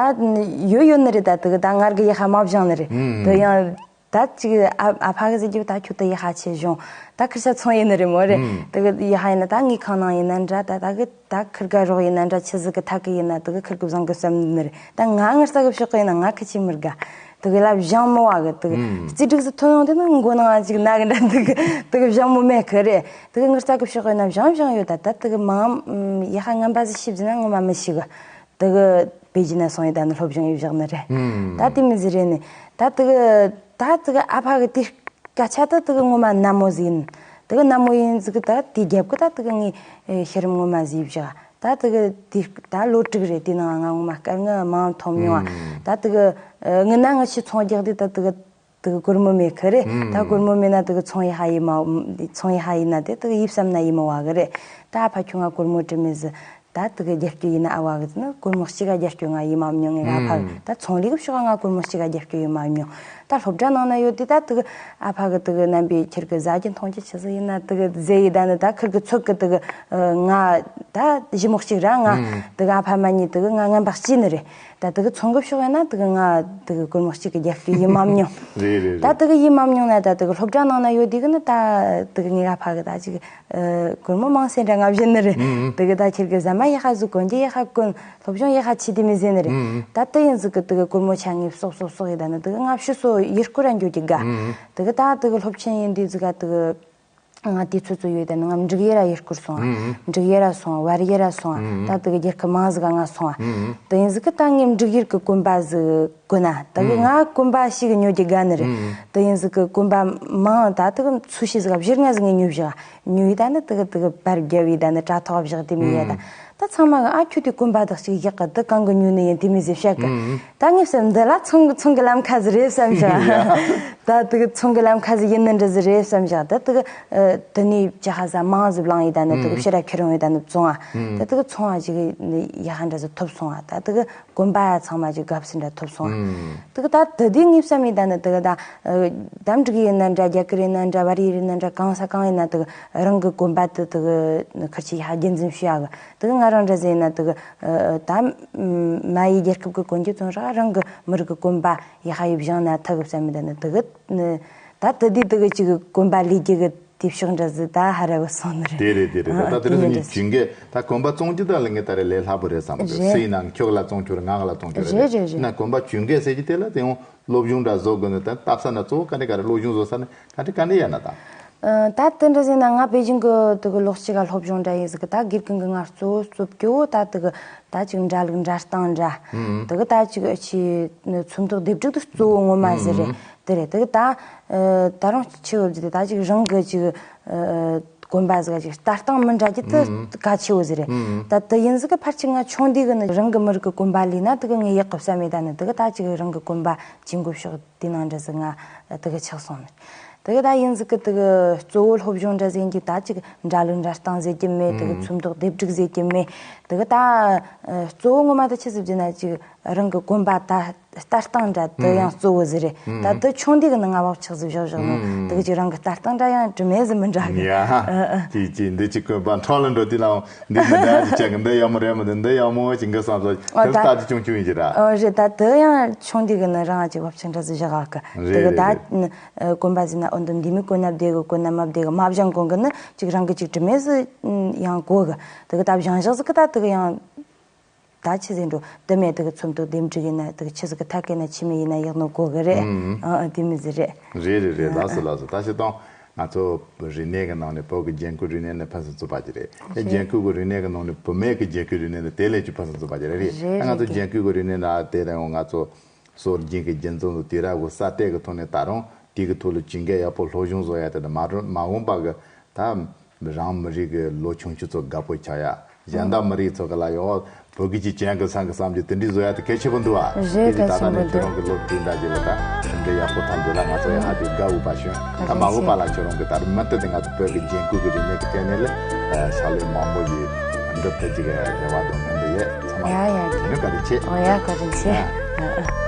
ཡོད་ཡོད་ནི་རེད། ད་དེ་གི་ད་ངར་གི་ཡི་ཧ་མ་བཞེངས་ནི་རེད། ཨུམ། དེ་ཡང་ད་ཅིག་ཨ་ཨ་ཕ་གི་ཟེར་རྒྱུ་ད་ཁྱོད་དེ་ཡི་ཧ་ཆེ་གཞུང་ད་ཁིར་ཤ་ཚོང་ཡིན་ནི་རེད་མོ་རེད། ཨུམ། དེ་གི་ཡི་ཧ་ཡིན་ན་ད་ངའི་ཁང་ནང་ཡིན་ན་འདྲ། ད་ད་གི་ད་ཁིར་ག་རོགས་ཡིན་ན་འདྲ། ཆི་ཟིག་གི་ཐག་གི་ཡིན་ན་དེ་གི་ཁིར་གི་བཟང་གི་བསམ་ནི་རེད། ད་ང་ངར་ས་གི་ཕྱོགས་གི་ཡིན་ན་ང་ཁི་ཆེ་མི་དགའ། དེ་གི་ལ་བཞེངས་མོ་བ་གི་དེ་གི་ཨུམ། རྩིས་སྒྲིག་སུ་ཐོན་ཡོང་དེ་ནི་མགོ་ནང་ཅིག་ན་གི་འདྲ། དེ་གི་དེ་གི་བཞེངས་མོ་མེད་གི་རེད། དེ་གི་ངར་ས་གི་ཕྱོགས་གི་ཡིན་ན་བཞེངས་བཞེངས་ཡོད། ད་ད་དེ་གི་མང་ཡི་ཧ་ངན་པ་ཟིག་ཤིབ་ཟིན་ན་ངོ་མ་མི་ཤི་གི། དེ་གི་པེ་ཅིན་ན་སོང་ཡི་ད་ནི་སློབ་སྦྱོང་ཡི་བཞག་ནི་རེད། ཨུམ། ད་དེ་མི་ཟིག་རེད་ནི། ད་དེ་གི་ད་དེ་གི་ཨ་ཕ་གི་དེ་སྐད་ཆ་ད་དེ་གི་ངོ་མ་ནན་མོ་ཟིག་ཡིན། དེ་གི་ནན་མོ་ཡིན་ཟིག་གི་ད་དེ་རྒྱབ་གི་ད་དེ་གི་ངའི་ཨེ་ཤེས་རིམ་ངོ་མ་ཟིག་བཞག། ད་དེ་གི་དེ་ད་ལོ་དྲུག་རེད། དེ་ནང་ང་ངོ་མ་སྐར་ལྔ་མང་ཐོབ་མྱོང་ཨ། ཨུམ། ད་དེ་གི་ཨེ་ངི་ན་ངི་ཆི་ཚོང་རྒྱག་དེ་ད་དེ་གི་དེ་གི་སྒོར་མོ་མེད་གི་རེད། ཨུམ། ད་སྒོར་མོ་མེད་ན་དེ་གི་ཚོང་ཡི་ཧ་ཡི་མ་ཚོང་ཡི་ཧ་ཡིན་ན་དེ་དེ་གི་ཡིབ་བསམ་ན་ཡི་མ་བ་གི་རེད། ད་ཨ་ཕ་ཁྱོད་ང་སྒོར་མོ་དྲི་མི་ཟིག་ད་དེ་གི་རྒྱབ་སྐྱོར་ཡིན་ན་ཨ་བ་གི་ཟེར་ན་སྒོར་མོ་གཅིག་ག་རྒྱབ་སྐྱོར་ང་ཡི་མ་མྱོང་ངས། ཨ་ཕ་གི་ཨུམ། ད་ཚོང་ལས་གི་ཕྱོགས་ང་སྒོར་མོ་གཅིག་ག་རྒྱབ་སྐྱོར་ཡི་མ་མྱོང་། ད་སློབ་གྲྭ་ནང་ན་ཡོད་དེ་ད་དེ་གི་ཨ་ཕ་གི་དེ་གི་རྣམ་པའི་ཁྱེར་གི་ཟ་རྒྱུ་འཐུང་རྒྱུ་ཆི་ཟིག་ཡིན་ན་དེ་གི་ཟེ་ཡི་ད་ནི་ད་ཁིར་གི་ཚོད་གི་དེ་གི་ང་ད་གཞི་མོ་གཅིག་ར་ང་ཨུམ། དེ་གི་ཨ་ཕ་མ་གཉིས་དེ་གི་ང་ངན་པ་གཅིག་ནི་རེད། ད་དེ་གི་ཚོང་གི་ཕྱོགས་ཡིན་ན་དེ་གི་ང་དེ་གི་སྒོར་མོ་གཅིག་གི་རྒྱབ་སྐྱོར་ཡི་མ་མྱོང་། རེད་རེད་ད་རེད། དེ་གི་ཡི་མ་མྱོང་ན་ད་དེ་གི་སློབ་གྲྭ་ནང་ན་ཡོད་དེ་གི་ནི་ད་དེ་གི་ངའི་ཨ་ཕ་གི་ད་ཅིག་ཨ་སྒོར་མོ་མང་སེ་འདྲ་ང་བཞིན་ནི་རེད། ཨུམ། དེ་གི་ད་ཁྱེར་གི་ཟ་མ་ཡི་ཧ་ཟོ། གོན་རྒྱུ་ཡི་ཧ་གོན། སློབ་སྦྱོང་ཡི་ཧ་ཆི་དེ་མི་ཟེར་ནི་རེད། ཨུམ། ད་དེ་ཡིན་ཟིག་གི་དེ་གི་སྒོར་མོ་ཆ་ངེ་སོག་སོག་སོག་ཡི་ད་ནི་དེ་གི་ང་ཕྱི་སོ་ཡི་སྐོར་ར་འགྱོ་གི་དགའ། ཨུམ། དེ་གི་ད་དེ་གི་སློབ་ཆེན་ཡིན་དུས་ཟིག་ག་དེ་གི་ང་དུས་ཚོད་ཚོད་ཡོད་ད་ནི་ང་འབྲུག་ཡེ་ར་ཡི་སྐོར་སོང་ཨ། ཨུམ། འབྲུག་ཡེ་ར་སོང་ཨ། བར་ཡེ་ར་སོང་ཨ། ཨུམ། ད་དེ་གི་རྒྱལ་ཁབ་མང་ཟིག་ག་ང་སོང་ཨ། ཨུམ། དེ་ཡིན་ཟིག་གི་ད་ངས་འབྲུག་ཡེ་གི་གོན་པ་ཟིག་གོན་ན་ད་གི་ང་གོན་པ་ཞིག་ཉོ་རྒྱུ་དགའ་ནི་རེད། ཨུམ། དེ་ཡིན་ཟིག་གི་གོན་པ་མང་ད་དེ་གི་ཚོས་ཤིག་ཟིག་བཞི་ལྔ་ཟིག་ངས་ཉོས་བཞག་ཉོས་ཡི་ད་ནི་དེ་གི་དེ་གི་པར་རྒྱབ་ཡི་ད་ནི་དྲ་ཐོག་བཞག་དེ་མི་ཡེ་ད། ཨུམ། ད་ཚང་མ་གི་ཨ་ཁྱོད་དེ་གོན་པ་དག་ཅིག་ཡག་གི་དེ་གང་གི་ཉོས་ནི་ཡིན་དེ་མི་ཟེར་བཤད་གི། ཨུམ། ད་ངས་བསམ་འདི་ལ་ཚོང་གི་ཚོང་གི་ལམ་ཁ་ཟིག་རེད་བསམ་བཞག་ཡ། ད་དེ་གི་ཚོང་གི་ལམ་ཁ་ཟིག་ཡིན་ནི་འདྲ་ཟིག་རེད་བསམ་བཞག་ད་དེ་གི་ཨ་དེ་ནས་ཅི་ཧ་ཟ་མང་ཟིག་བླངས་ཡི་ད་ནི་དེ་གི་ཨུམ། ཕྱིར་ར་ཁྱེར་ཡོང་ཡི་ད་ནི་བཙོང་ཨ། ཨུམ། ད་དེ་གི་ཚོང་ཨ་ཅིག་ཡ་ཧ་འདྲ་ཟིག་ཐོབ་སོང་ཨ། ད་དེ་གི་གོན་པ་ཚང་མ་ཅིག་དགའ་བསུ་འདྲ་ཐོབ་སོང་ཨ། ཨུམ། དེ་གི་ད་དེ་དུས་ངས་བསམ་ཡི་ད་ནི་དེ་གི་ད་ཨ་ད་འབྲུག་ཡིན་ན་འདྲ། རྒྱ་གར་ཡིན་ན་འདྲ། བར་ཡིག་ཡིན་ན་འདྲ། གང་ས་གང་ཡིན་ན་དེ་གི་རང་གི་གོན་པ་དེ་དེ་གི་ཁུར་ཆེ་ཡ་ཧ་རྒྱུན་འཛིན་ཞུ་ཡ་གི། དེ་གི་ང་རང་འདྲ་ཟིག་ཡིན་ན་དེ་གི་ཨ་ད་མ་ཡི་རྒྱལ་ཁབ་གི་གོན་རྒྱུ་ཙང་ར་རང་གི་མི་རིགས་གི་གོན་པ་ཡི་ཧ་ཡི་བཞེངས་ན་ཐུབ་གི་བསམ་མི་ད་ནི་དེ་གི་ད་དེ་དུས་དེ་གི་ཅིག་གི་གོན་པ་ལས་རྒྱུ་གི་དེ་ཕྱོགས་འདྲ་ཟིག་ད་ཧ་ར་བུད་སོང་ནི་རེད། དེ་རེད་དེ་རེད། ད་ད་ཨ་དེ་རིང་དེ་ངས་འདྲ་ཟིག་གྱོན་གས་ད་གོན་པ་བཙོང་རྒྱུ་ད་ལ་ངས་ད་རེ་ལས་སླ་པོ་རེད་བསམ་གི། རེད། སུ་ཡིན་ན་ཁྱོད་ལ་བཙོང་ཁྱོད་རེད། ང་ལ་བཙོང་ཁྱོད་རེད། རེད་རེད་རེད། ཡིན་ན་གོན་པ་གྱོན་གས་ཟེར་གྱི་དེ་ལ་དེ་ཡང་སློབ་སྦྱོང་འདྲ་བཟོ་དགོས་ནི་ད་ལྟ་ས་ན་གཙོ་བོ་ག་འདྲ་ག་རེ་སློབ་སྦྱོང་བཟོ་ས་ནི་ག་འདྲ་ག་འདྲ་ཡ་ན་ད། ཨ་ད་དེ་འདྲ་ཟེར་ན་ང་པེ་ཅིང་གི་དེ་གི་ལོ་གཅིག་ག་སློབ་སྦྱོང་འདྲ་ཡིན་ཟིག་གི། ད་དགེ་རྒན་གི་ང་གཙོ་བོ་གཙོ་སྐྱོ་བོ་ད་དེ་གི་ད་ཅིག་འདྲ་ལུགས་འདྲ་སྟངས་འདྲ། ཨུམ། དེ་གི་ད་ཅིག་ཨ་ཆི་ཚོན་མདོག་སྡེབ་སྒྲིག་དེ་གཙོ་བོ་ངོ་མ་ཟིག་རེད། ཨུམ། དེ་རེད། དེ་གི་ད་ཨ་ད་རུང་ཆི་ཡོད་ཟིག་ད་ཅིག་རང་གི་ཅིག་ཨ་གོན་པ་ཟིག་ག་ཅིག་ལྟ་སྟངས་མི་འདྲ་རྒྱུ་དེ་ཨུམ། གལ་ཆེ་བོ་ཟིག་རེད། ཨུམ། ད་དེ་ཡིན་ཟིག་གི་ཕལ་ཆེར་ང་ཆུང་དུས་གི་ནི་རང་གི་མི་རིགས་གི་གོན་པ་ལས་ན་དེ་གི་ངས་ཡག་གི་བསམ་མེད། ད་ནི་དེ་གི་ད་ཅིག་རང་གི་གོན་པ་གྱོན་དགོས་ཤོག་དེ་ནང་འདྲ་ཟིག་ང་དེ་གི་ཆགས་སོང་ནི། དེ་གི་ད་ཡིན་ཟིག་གི་དེ་གི་གཙོ་བོ་སློབ་སྦྱོང་འདྲ་ཟིག་ཡིན་གྱི་ད་ཅིག་འདྲ་ལུགས་འདྲ་སྟངས་ཟེར་གྱི་མེད། དེ་གི་ཨུམ། ཚོན་མདོག་སྡེབ་སྒྲིག་ཟེར་གྱི་མེད། དེ་གི་ད་ཨ་གཙོ་བོ་ངོ་མ་ད་ཆི་ཟིག་བྱས་ན་ཅིག་རང་གི་གོན་པ་ད་ལྟ་སྟངས་འདྲ་དེ་ཡང་གཙོ་བོ་ཟིག་རེད། ད་དེ་ཆུང་དུས་གི་ནི་ང་བག་ཆགས་ཟིག་བཞག་བཞག་ནོ། དེ་གི་ཅིག་རང་གི་ལྟ་སྟངས་འདྲ་ཡང་དྲི་མེད་ཟིག་མི་འདྲ་གི། ཡ་ཅིག་ཅིག་འདི་ཅིག་གོན་པ་འཕྲང་ལ་འགྲོ་དུས་ལའང་འདི་ཅིག་འདི་ཅིག་བྱས་གི། འདི་ཡག་མོ་རེད་མོ། འདི་འདི་ཡག་མོ་ཅིག་འགི་བསམ་སོ། ཨོ་དེ་ད་ལྟ་ཅིག་ཆུང་ཆུང་ཡིན་གྱི་ར། ཨོ་རེད། ད་དེ་ཡང་ཆུང་དུས་གི་ནི་རང་ཅིག་བག་ཆགས་འདྲ་ཟིག་བཞག་གི། དེ་རེད་གི་རེད་རེད། ད་གོན་པ་ཟིན་ན་ཨོ་འདི་འདི་མི་གོན་ན་བདེ་གི། གོན་ན་མ་བདེ་གི། མ་བཞེངས་གོང་གི་ནི་ཅིག་རང་གི་ཅིག་དྲི་མེད་ཟིག་ཡང་གོ་གི། དེ་གི་ད་བཞེངས་བཞག་ཟིག་གི་ད་དེ་གི་ཡང་། ད་ཆི་ཟེར་འགྲོ་དེ་མེད། དེ་གི་ཚོན་མདོག་སྡེབ་སྒྲིག་ཡིན་ན་དེ་གི་ཆི་ཟིག་གི་ཐད་ཀའི་ན་ཆི་མི་ཡིན་ན་ཡག་ནོ་གོ་གི་རེད། ཨུམ། ཨ་ཨ་དེ་མི་ཟིག་རེད། རེད་རེད་རེད། ལགས་སོ་ལགས་སོ། ད་ཤི་སྟོང་ང་ཚོ་རིག་གནས་ཀྱི་ནང་ནས་བོད་ཀྱི་རྒྱན་གོས་རིག་གནས་ནས་ཕུན་སུམ་ཚོགས་པ་ཅིག་རེད། ཨེ་རེད། རྒྱན་གོས་ཀྱི་རིག་གནས་ཀྱི་ནང་ནས་བུད་མེད་ཀྱི་རྒྱན་གོས་རིག་གནས་ནི་དེ་ལས་ཀྱང་ཕུན་སུམ་ཚོགས་པ་ཅིག་རེད། རེད་རེད། ད་ང་ཚོ་རེད་རྒྱན་གོས་ཀྱི་རིག་གནས་ལ་དེ་རིང་ང་ཚོ་སྲོལ་རྒྱུན་གྱི་རྒྱུན་འཛིན་དང་དུས་རབས་ཀྱི་གསར་གཏོད་ཀྱི་ཐོག་ནས་ད་རུང་དེ་གི་ཐོག་ལ་གྱོན་གོས་ཡག་པོ་སློབ་སྦྱོང་བཟོ་ཡ་དེ་ནི་མ་རུང་མ་འོངས་པ་གི་ད་རང་མི་རིགས་ཀྱི་ལོ་ཆུང་ཆུང་ཚོ་དགའ་པོ་ཆགས་ཡ། གཞན་དག་མི་རིགས་ཚོ་གི་ལ་ཡོད་བོད་ཀྱི་ཅིག་ཅན་གི་སང་གི་བསམ་རྒྱུ་དེ་འདྲའི་བཟོ་ཡ་དེ་གལ་ཆེ་པོ་འདུག་ཨ། རེད། དེ་གི་ད་ལྟ་ནས་ཁྱེད་རང་གི་སློབ་ཁྲིད་འདྲ་ཅིག་ལ་ད་དེ་འདྲའི་ཡག་པོ་ཐམས་ཅད་ལ་ང་ཚོ་ཡ་ཧ་དེ་དགའ་འོས་པ་བྱུང་། ད་མ་འོངས་པ་ལ་ཁྱེད་རང་གི་ད་རུང་མུ་མཐུད་དེ་ང་ཚོ་བོད་ཀྱི་རྒྱན་གོས་ཀྱི་རིག་གནས་ཀྱི་ཐད་ནས་ལ་ཕྱག་ལས་མང་པོ་ཞིག་འགྲུབ་ཐུབ་ཅིག་རེ་བ་དང་སྨོན་འདུན་ཡོད། ཚང་མ་ཡ་ཡ་ཡ། ནི་བཀའ་དྲིན་ཆེ། ཨོ་ཡ་བཀའ་དྲིན་ཆེ། ཡ། ཨ་ཨ།